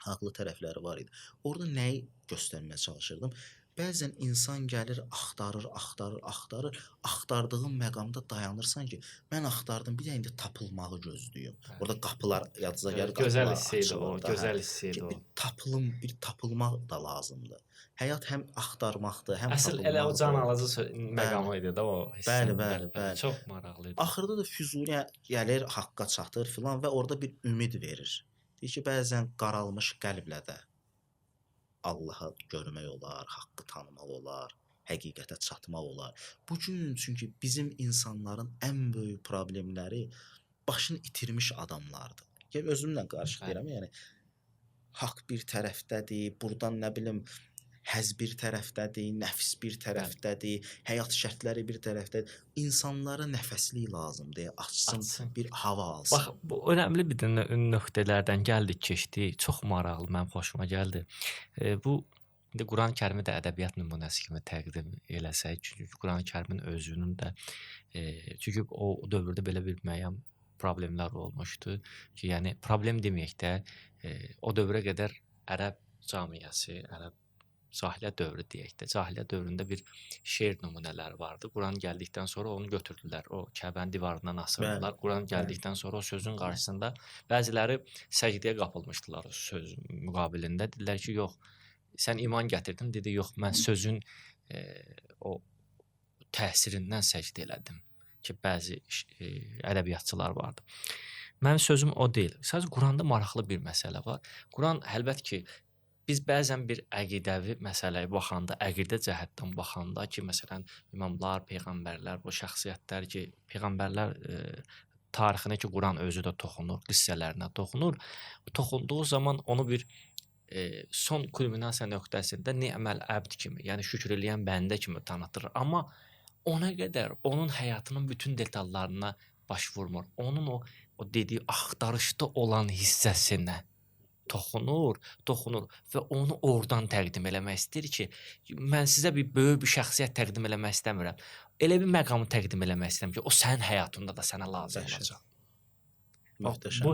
haqlı tərəfləri var idi. Orada nəyi göstərməyə çalışırdım? Bəzən insan gəlir, axtarır, axtarır, axtarır. Axtardığın məqamda dayanırsan ki, mən axtardım, bir də indi tapılmağı gözləyim. Orada qapılar yadınıza gəlir, gözəl hiss idi o, gözəl hiss idi o. Bir tapılım, bir tapılmaq da lazımdır. Həyat həm axtarmaqdır, həm əsl elə o can alıcı məqamı idi də o hiss. Bəli, bəli, bəli. Çox maraqlı idi. Axırda da Füzuli gəlir, haqqa çatır filan və orada bir ümid verir. Deyir ki, bəzən qaralmış qəlblə də Allahı görmək olar, haqqı tanımaq olar, həqiqətə çatmaq olar. Bu gün çünki bizim insanların ən böyük problemləri başını itirmiş adamlardır. Yəni özümlə qarışıq deyirəm, yəni haqq bir tərəfdədir, burdan nə bilim həz bir tərəfdədir, nəfs bir tərəfdədir, həyat şərtləri bir tərəfdədir. İnsanlara nəfəslik lazımdır, açsın, bir hava alsın. Bax, bu önəmli bir nöqtələrdən gəldik, keçdik. Çox maraqlı, mənim xoşuma gəldi. Bu indi Quran-Kərimi də ədəbiyyat nümunəsi kimi təqdim eləsək, çünki Quran-Kərimin özünün də çünki o dövrdə belə bir müəyyən problemlər olmuşdu ki, yəni problem deməyək də, o dövrə qədər ərəb camiəsi, ərəb cahiliyyət dövrü deyək də, cahiliyyət dövründə bir şeir nümunələri vardı. Quran gəldikdən sonra onu götürdülər. O Kəbənin divarından asırdılar. Quran gəldikdən sonra o sözün qarşısında bəziləri səcdəyə qapılmışdılar o söz müqabilində. Dedilər ki, yox, sən iman gətirdin. Dedi, yox, mən sözün o təsirindən səcdə elədim ki, bəzi ədəbiyyatçılar vardı. Mənim sözüm o deyil. Sadəcə Quranda maraqlı bir məsələ var. Quran əlbəttə ki, biz bəzən bir əqidəvi məsələyə baxanda, əqidə cəhətdən baxanda ki, məsələn, imamlar, peyğəmbərlər, bu şəxsiyyətlər ki, peyğəmbərlər tarixinə ki, Quran özü də toxunur, qissələrinə toxunur. Toxunduğu zaman onu bir son kulminasiya nöqtəsində ni'məl əbd kimi, yəni şükür eləyən bəndə kimi tanıtır. Amma ona qədər onun həyatının bütün detallarına baş vurmur. Onun o dediyi axtarışda olan hissəsinə toxunur və onu oradan təqdim eləmək istəyir ki, mən sizə bir böyük bir şəxsiyyət təqdim eləmək istəmirəm. Elə bir məqamı təqdim eləmək istəyirəm ki, o sənin həyatında da sənə lazım olacaq. Möhtəşəm. Bu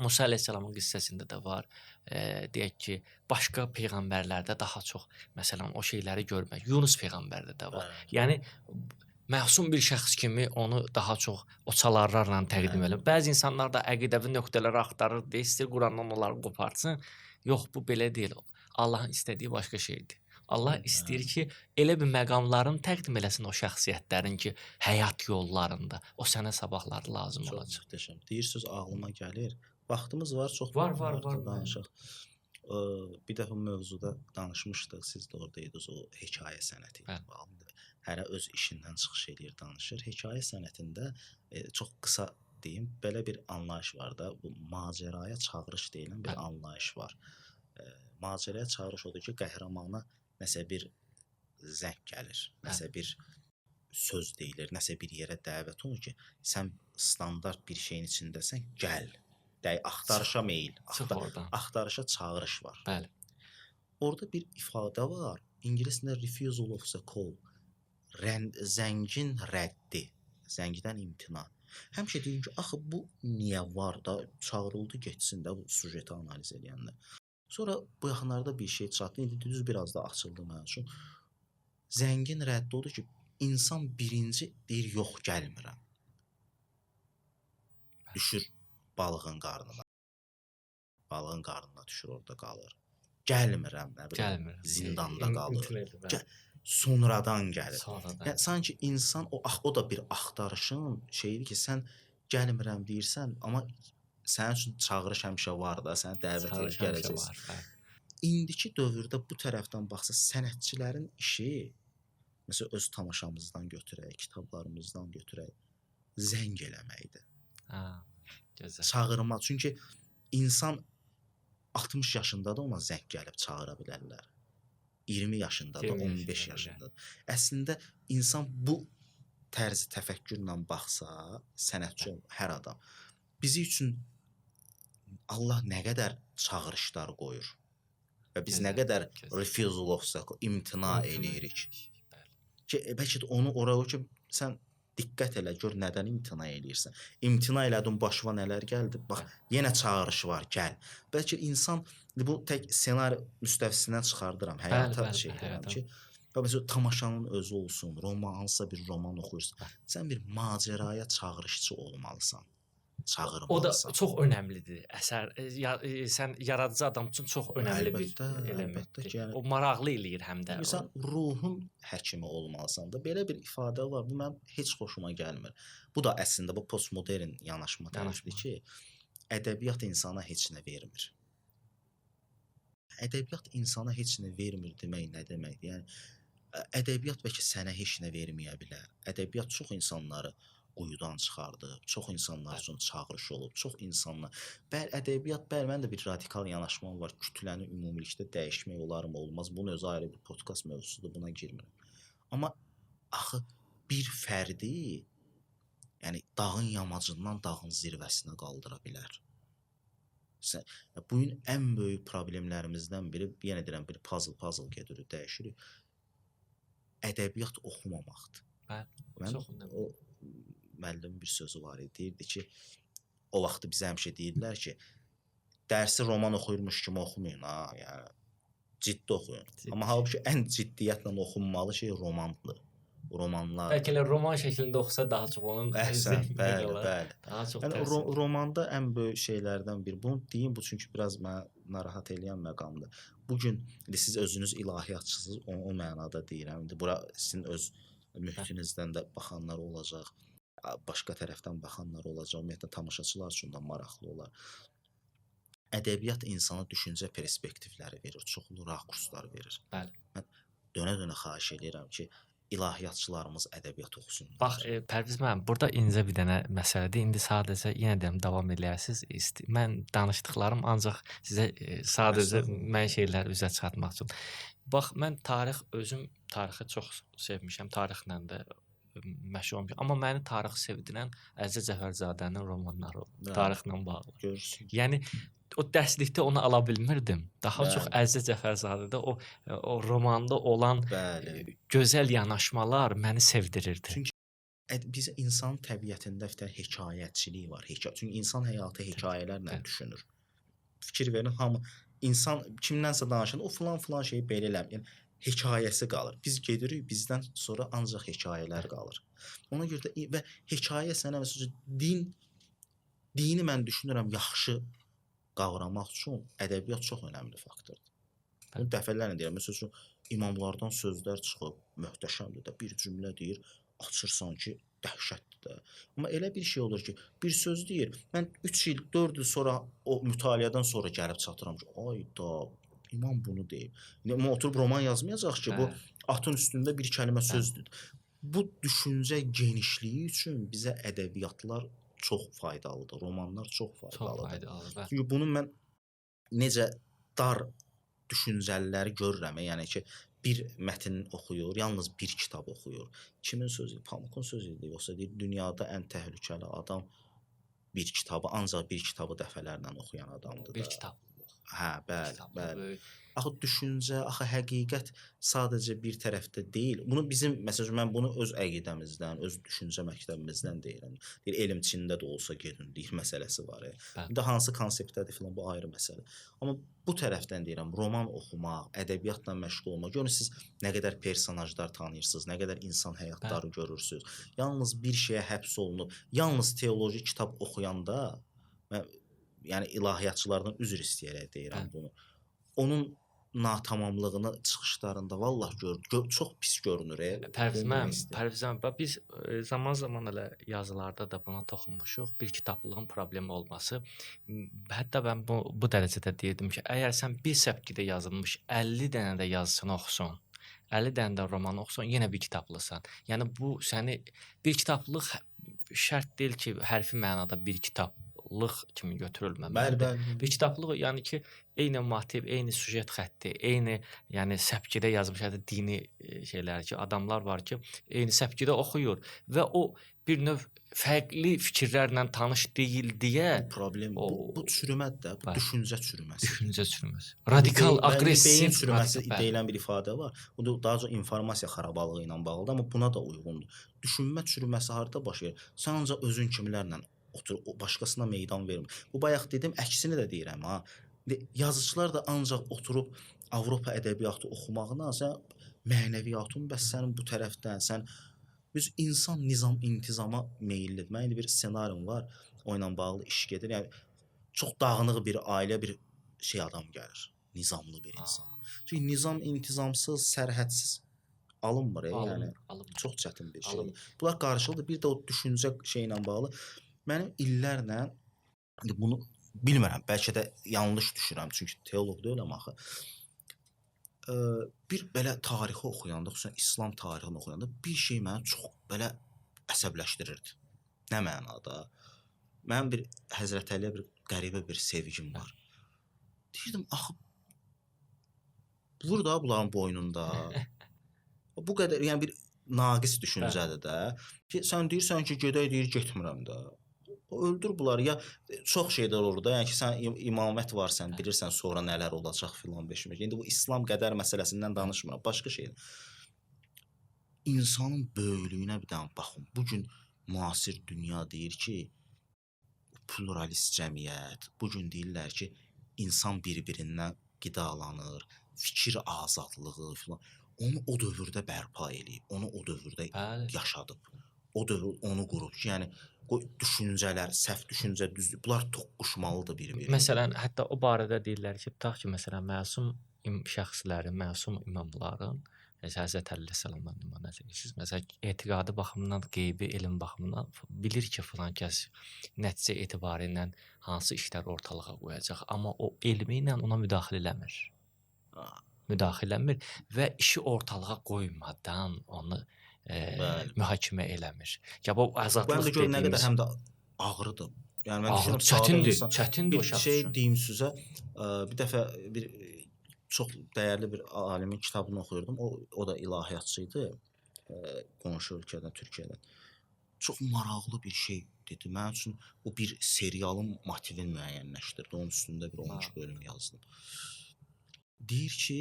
Musa əleyhissalamın qissəsində də var. Deyək ki, başqa peyğəmbərlərdə daha çox məsələn o şeyləri görmək. Yunus peyğəmbərdə də var. Bəli. Yəni məsum bir şəxs kimi onu daha çox o çalarlarla təqdim edir. Bəzi insanlar da əqidəvi nöqtələri axtarır, deyir, istəyir Qurandan onları qopartsın. Yox, bu belə deyil. Allahın istədiyi başqa şeydir. Allah istəyir ki, elə bir məqamların təqdim eləsin o şəxsiyyətlərin ki, həyat yollarında o sənə sabahları lazım çox olacaq. Möhtəşəm. Deyirsiniz, ağlıma gəlir. Vaxtımız var, çox var, danışaq. Bir dəfə mövzuda danışmışdıq, siz də orada idiniz, o hekayə sənəti ilə bağlı. Hərə öz işindən çıxış eləyir, danışır. Hekayə sənətində çox qısa deyim, belə bir anlayış var da, bu macəraya çağırış deyilən bir anlayış var. Macəraya çağırış odur ki, qəhrəmana nəsə bir zəng gəlir, nəsə bir söz deyilir, nəsə bir yerə dəvət olunur ki, sən standart bir şeyin içindəsən, gəl. Axtarışa meyil, axtarışa çağırış var. Bəli. Orada bir ifadə var. İngilis dilində refusal of the call. Zəngin rəddi, zəngdən imtina. Həmişə deyim ki, axı bu niyə var da, çağırıldı getsin də bu sujeti analiz eləyəndə. Sonra bu yaxınlarda bir şey çatdı. İndi düz biraz da açıldı mənim üçün. Zəngin rəddi odur ki, insan birinci deyir, yox, gəlmirəm. Düşür balığın qarnına. Balığın qarnına düşür, orada qalır. Gəlmirəm, nə bilim, zindanda qalır. Sonradan gəlir. Yəni, sanki insan, o da bir axtarışın şeyidir ki, sən gəlmirəm deyirsən, amma sənin üçün çağırış həmişə var da, səni dəvət edib gələcəksən. İndiki dövrdə bu tərəfdən baxsa, sənətçilərin işi, məsələn, öz tamaşamızdan götürək, kitablarımızdan götürək, zəng eləməkdir. Gözəl. Çağırma. Çünki insan 60 yaşında da ona zəng gəlib çağıra bilərlər. 20 yaşında da, 15 yaşında da. Əslində, insan bu tərzi təfəkkürlə baxsa, sənətçi hər adam, bizi üçün Allah nə qədər çağırışlar qoyur və biz nə qədər refusal of, imtina eləyirik. Ki, bəlkə də onu oraya qoyur ki, sən diqqət elə, gör nədən imtina eləyirsən. İmtina elədin, başıma nələr gəldi. Bax, yenə çağırış var, gəl. Bəlkə insan, bu tək ssenari müstəvisindən çıxardıram, həyata şey edirəm ki, məsələn, tamaşanın özü olsun, roman, hansısa bir roman oxuyursan, sən bir macəraya çağırışçı olmalısan. Çağırmalısan. O da çox önəmlidir. Əsər, sən yaradıcı adam üçün çox önəmli bir elementdir. Yəni, o maraqlı eləyir həm də. Sən ruhun həkimi olmalısan da. Belə bir ifadə var. Bu mənim heç xoşuma gəlmir. Bu da əslində bu postmodern yanaşma tərzidir ki, ədəbiyyat insana heç nə vermir. Ədəbiyyat insana heç nə vermir demək nə deməkdir? Yəni, ədəbiyyat bəlkə sənə heç nə verməyə bilər. Ədəbiyyat çox insanları quyudan çıxardıb, çox insanlar üçün çağırış olub, çox insanlar. Bəli, ədəbiyyat, bəli, mənim də bir radikal yanaşmam var. Kütləni ümumilikdə dəyişmək olarmı, olmaz. Bunun özü ayrı bir podkast mövzusudur, buna girmirəm. Amma axı bir fərdi, yəni dağın yamacından dağın zirvəsinə qaldıra bilər. Bugün ən böyük problemlərimizdən biri, yenə deyirəm, bir puzzle gedirik, dəyişirik. Ədəbiyyat oxumamaqdır. Bəli, çox önəmli. Müəllimin bir sözü var idi, deyirdi ki, o vaxtı bizə həmişə deyirdilər ki, dərsi roman oxuyurmuş kimi oxumayın, ha, yəni ciddi oxuyun. Ciddi. Amma halbuki ən ciddiyyətlə oxunmalı şey romandır. Romanlar. Bəlkə elə roman şəklində oxusa daha çox onun Əhsən, bəli, bəli. Daha çox yəni, təsir. Romanda ən böyük şeylərdən biri. Bunu deyim, bu çünki biraz mənə narahat eləyən məqamdır. Bugün indi siz özünüz ilahiyyatçısınız, o mənada deyirəm. İndi bura sizin öz mühitinizdən də baxanlar olacaq, başqa tərəfdən baxanlar olacaq, ümumiyyətlə tamaşaçılar üçün də maraqlı olar. Ədəbiyyat insana düşüncə perspektivləri verir, çoxlu rakurslar verir. Bəli. Mən dönə-dönə xahiş eləyirəm ki, İlahiyyatçılarımız ədəbiyyat oxusunlar. Bax, Pərviz müəllim, burada incə bir dənə məsələdir. İndi sadəcə yenə deyəm, davam eləyərsiz. Mən danışdıqlarım ancaq sizə sadəcə mən şeyləri üzə çıxartmaq üçün. Bax, mən tarix özüm tarixi çox sevmişəm, tarixlə də məşğul olmuşam. Amma məni tarix sevdirən Əziz Cəfərzadənin romanları olub, tarixlə bağlı. Görürsün. Yəni o dərslikdə onu ala bilmirdim. Daha çox Əziz Cəfərzadədə o romanda olan gözəl yanaşmalar məni sevdirirdi. Çünki biz insan təbiətində bir hekayətçilik var. Çünki insan həyatı hekayələrlə düşünür. Fikir verin, hamı insan kimdənsə danışanda o filan şeyi belə eləmir. Yəni hekayəsi qalır. Biz gedirik, bizdən sonra ancaq hekayələr qalır. Ona görə də və hekayə sənə məsələn dini mən düşünürəm yaxşı qavramaq üçün ədəbiyyat çox önəmli faktordur. Bunu dəfələrlə deyirəm. Məsəl üçün imamlardan sözlər çıxıb, möhtəşəmdir də, bir cümlə deyir, açırsan ki, dəhşətdir də. Amma elə bir şey olur ki, bir söz deyir, mən 3 il, 4 il sonra o mütaliədən sonra gəlib çatıram ki, ay da, imam bunu deyib. İndi oturub roman yazmayacaq ki, bu atın üstündə bir kəlmə sözdür. Bu düşüncə genişliyi üçün bizə ədəbiyyatlar çox faydalıdır. Romanlar çox faydalıdır. Çox faydalıdır. Çünki bunu mən necə dar düşüncəliləri görürəm. Yəni ki, bir mətn oxuyur, yalnız bir kitab oxuyur. Kimin sözü? Pamukun sözü idi. Yoxsa deyir, dünyada ən təhlükəli adam bir kitabı, ancaq bir kitabı dəfələrlə oxuyan adamdır. Bir kitab. Hə, bəli, bəli. Axı düşüncə, axı həqiqət sadəcə bir tərəfdə deyil. Bunu bizim, məsələn, mən bunu öz əqidəmizdən, öz düşüncə məktəbimizdən deyirəm. Deyir, elm Çində də olsa gedin, deyir, məsələsi var. İndi hansı konseptdədir filan, bu ayrı məsələ. Amma bu tərəfdən deyirəm, roman oxumaq, ədəbiyyatla məşğul olmaq. Görün siz nə qədər personajlar tanıyırsınız, nə qədər insan həyatları görürsünüz. Yalnız bir şeyə həbs olunub, yalnız teoloji kitab oxuyanda, mən, yəni ilahiyyatçılardan üzr istəyərək deyirəm bunu. Onun natamamlığını çıxışlarında vallah çox pis görünür. Pərviz müəllim, biz zaman-zaman elə yazılarda da buna toxunmuşuq. Bir kitablığın problemi olması. Hətta mən bu dərəcədə deyirdim ki, əgər sən bir səpkidə yazılmış 50 dənə də yazısını oxusun, 50 dənə də romanı oxusun, yenə bir kitablısan. Yəni bu səni bir kitablıq şərt deyil ki, hərfi mənada bir kitab kimi götürülməməlidir. Bəli, bəli. Bir kitablıq, yəni ki, eyni motiv, eyni süjet xətti, eyni, yəni səpkidə yazmış, hətta dini şeylər ki, adamlar var ki, eyni səpkidə oxuyur və o bir növ fərqli fikirlərlə tanış deyil deyə bu problem, bu çürümədir də, bu düşüncə çürüməsi. Düşüncə çürüməsi. Radikal, aqressiv beyin çürüməsi deyilən bir ifadə var. Bu da daha çox informasiya xarabalığı ilə bağlıdır, amma buna da uyğundur. Düşünmə çürüməsi harda baş verir? Sən ancaq özün kimilərlə otur, başqasına meydan vermir. Bu bayaq dedim, əksini də deyirəm ha. Yazıçılar da ancaq oturub Avropa ədəbiyyatı oxumağına, sən mənəviyyatın bəs sənin bu tərəfdən, sən biz insan nizam intizama meyillidir. Mənim indi bir ssenarim var, o ilə bağlı iş gedir. Yəni çox dağınıq bir ailə, bir şey adam gəlir. Nizamlı bir insan. Çünki nizam intizamsız, sərhədsiz alınmır, yəni alınmır. Çox çətin bir şeydir. Bunlar qarşılıdır. Bir də o düşüncə şeylə bağlı. Mənim illərlə, bunu bilmirəm, bəlkə də yanlış düşünürəm, çünki teoloq deyiləm axı. Bir belə tarixi oxuyanda, xüsusən İslam tarixini oxuyanda bir şey məni çox belə əsəbləşdirirdi. Nə mənada? Mənim bir Həzrət Əliyə bir qəribə bir sevgim var. Deyirdim, axı, vur da bunların boynunda. Bu qədər, yəni bir naqis düşüncədir də. Ki, sən deyirsən ki, gedək, deyir, getmirəm də. Öldür bunları. Ya çox şeylər olur da. Yəni ki, sən imamət var, sən bilirsən sonra nələr olacaq filan beşmək. İndi bu İslam qədər məsələsindən danışmıram. Başqa şeydir. İnsanın böyüklüyünə bir dənə baxın. Bugün müasir dünya deyir ki, pluralist cəmiyyət. Bugün deyirlər ki, insan bir-birindən qidalanır, fikir azadlığı filan. Onu o dövrdə bərpa eləyib, onu o dövrdə yaşadıb. O dövr onu qurub ki, yəni düşüncələr, səhv düşüncə, düzdür, bunlar toqquşmalıdır bir-birinə. Məsələn, hətta o barədə deyirlər ki, tutaq ki, məsələn, məsum şəxslərin, məsum imamların, Həzrət Əli əleyhissalamdan nümunə çəkirsiniz. Məsələn, etiqadı baxımından, qeybi elm baxımından bilir ki, filan kəs nəticə etibarı ilə hansı işlər ortalığa qoyacaq, amma o elmi ilə ona müdaxilə eləmir. Müdaxilə eləmir və işi ortalığa qoymadan onu mühakimə eləmir. Ya bu azadlıq dediyimiz... Gör nə qədər həm də ağrıdır. Yəni mən düşünürəm, çətindir, insan, çətindir o şəxs üçün. Bir şey deyim sizə, bir dəfə bir çox dəyərli bir alimin kitabını oxuyurdum. O da ilahiyyatçı idi, qonşu ölkədən, Türkiyədən. Çox maraqlı bir şey dedi. Mənim üçün o bir serialın motivini müəyyənləşdirdi. Onun üstündə bir 12 bölüm yazdım. Deyir ki,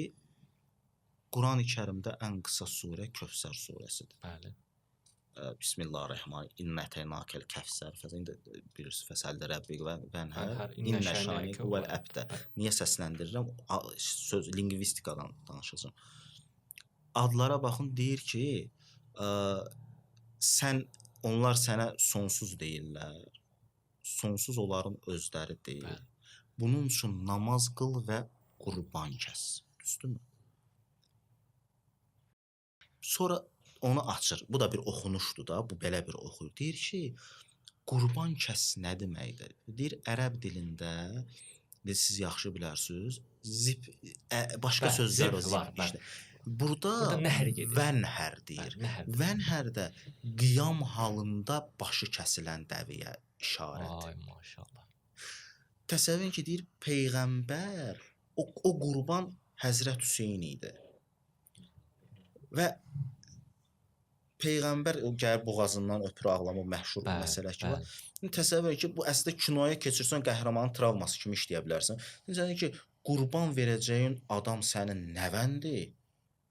Quran-ı Kərimdə ən qısa surə Kövsər surəsidir. Bəli. Bismillahirrahmanirrahim. İnnə ətəynəkəl kəvsər. İndi bilirsiniz, fəsəldə rəbbik və vənhər. İnnə şanikə vəl əbtər. Niyə səsləndirirəm? Söz lingvistikadan danışacağam. Adlara baxın, deyir ki, sən onlar sənə sonsuz deyirlər. Sonsuz onların özləri deyil. Bəli. Bunun üçün namaz qıl və qurban kəs. Düzdürmü? Sonra onu açır. Bu da bir oxunuşdur da, bu belə bir oxuyur. Deyir ki, qurban kəs nə deməkdir? Deyir, ərəb dilində, siz yaxşı bilərsiniz, zip, başqa bəli, sözlər o zip var. Burada nəhr gedir. Vənhər deyir. Vənhərdə qiyam halında başı kəsilən dəviyə işarədir. Ay maşallah. Təsəvvür edin ki, deyir, peyğəmbər, o qurban Həzrət Hüseyn idi. Və peyğəmbər o gəlib boğazından öpür ağlama məşhur məsələ ki var. İndi təsəvvür edin ki, bu əslində kinoya keçirsən qəhrəmanın travması kimi işləyə bilərsən. Təsəvvür edin ki, qurban verəcəyin adam sənin nəvəndir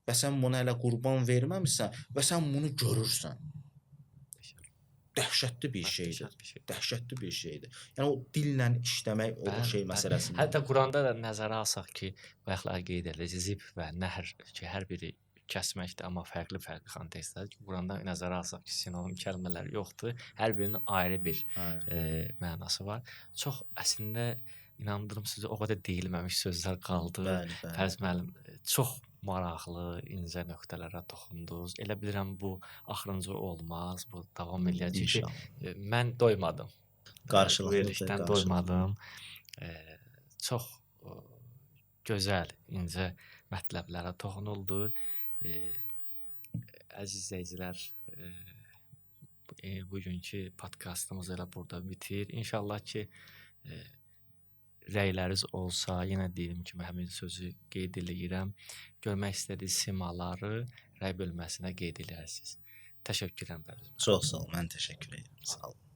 və sən bunu hələ qurban verməmisən və sən bunu görürsən. Dəhşətli bir şeydir. Dəhşətli bir şeydir. Yəni o dillə işləmək o şey məsələsində. Hətta Quranda da nəzərə alsaq ki, bayaqlar qeyd edilir, zib və nəhr ki, hər biri kəsməkdir, amma fərqli-fərqli kontekstlərdir ki, Quranda nəzərə alsaq ki, sinonim kəlmələr yoxdur. Hər birinin ayrı bir mənası var. Çox əslində inandırım sizə, o qədər deyilməmiş sözlər qaldı. Fərz müəllim, çox maraqlı, incə nöqtələrə toxundunuz. Elə bilirəm bu axırıncı olmaz, bu davam eləyəcək ki, mən doymadım. Qarşılıqlı doymadım. Çox gözəl, incə mətləblərə toxunuldu. Əziz izləyicilər, bugünkü podkastımız elə burada bitir. İnşallah ki, rəyləriniz olsa, yenə deyim ki, həmin sözü qeyd eləyirəm. Görmək istədiyiniz simaları rəy bölməsinə qeyd eləyərsiniz. Təşəkkür edirəm. Çox sağ ol, mən təşəkkür edirəm. Sağ olun.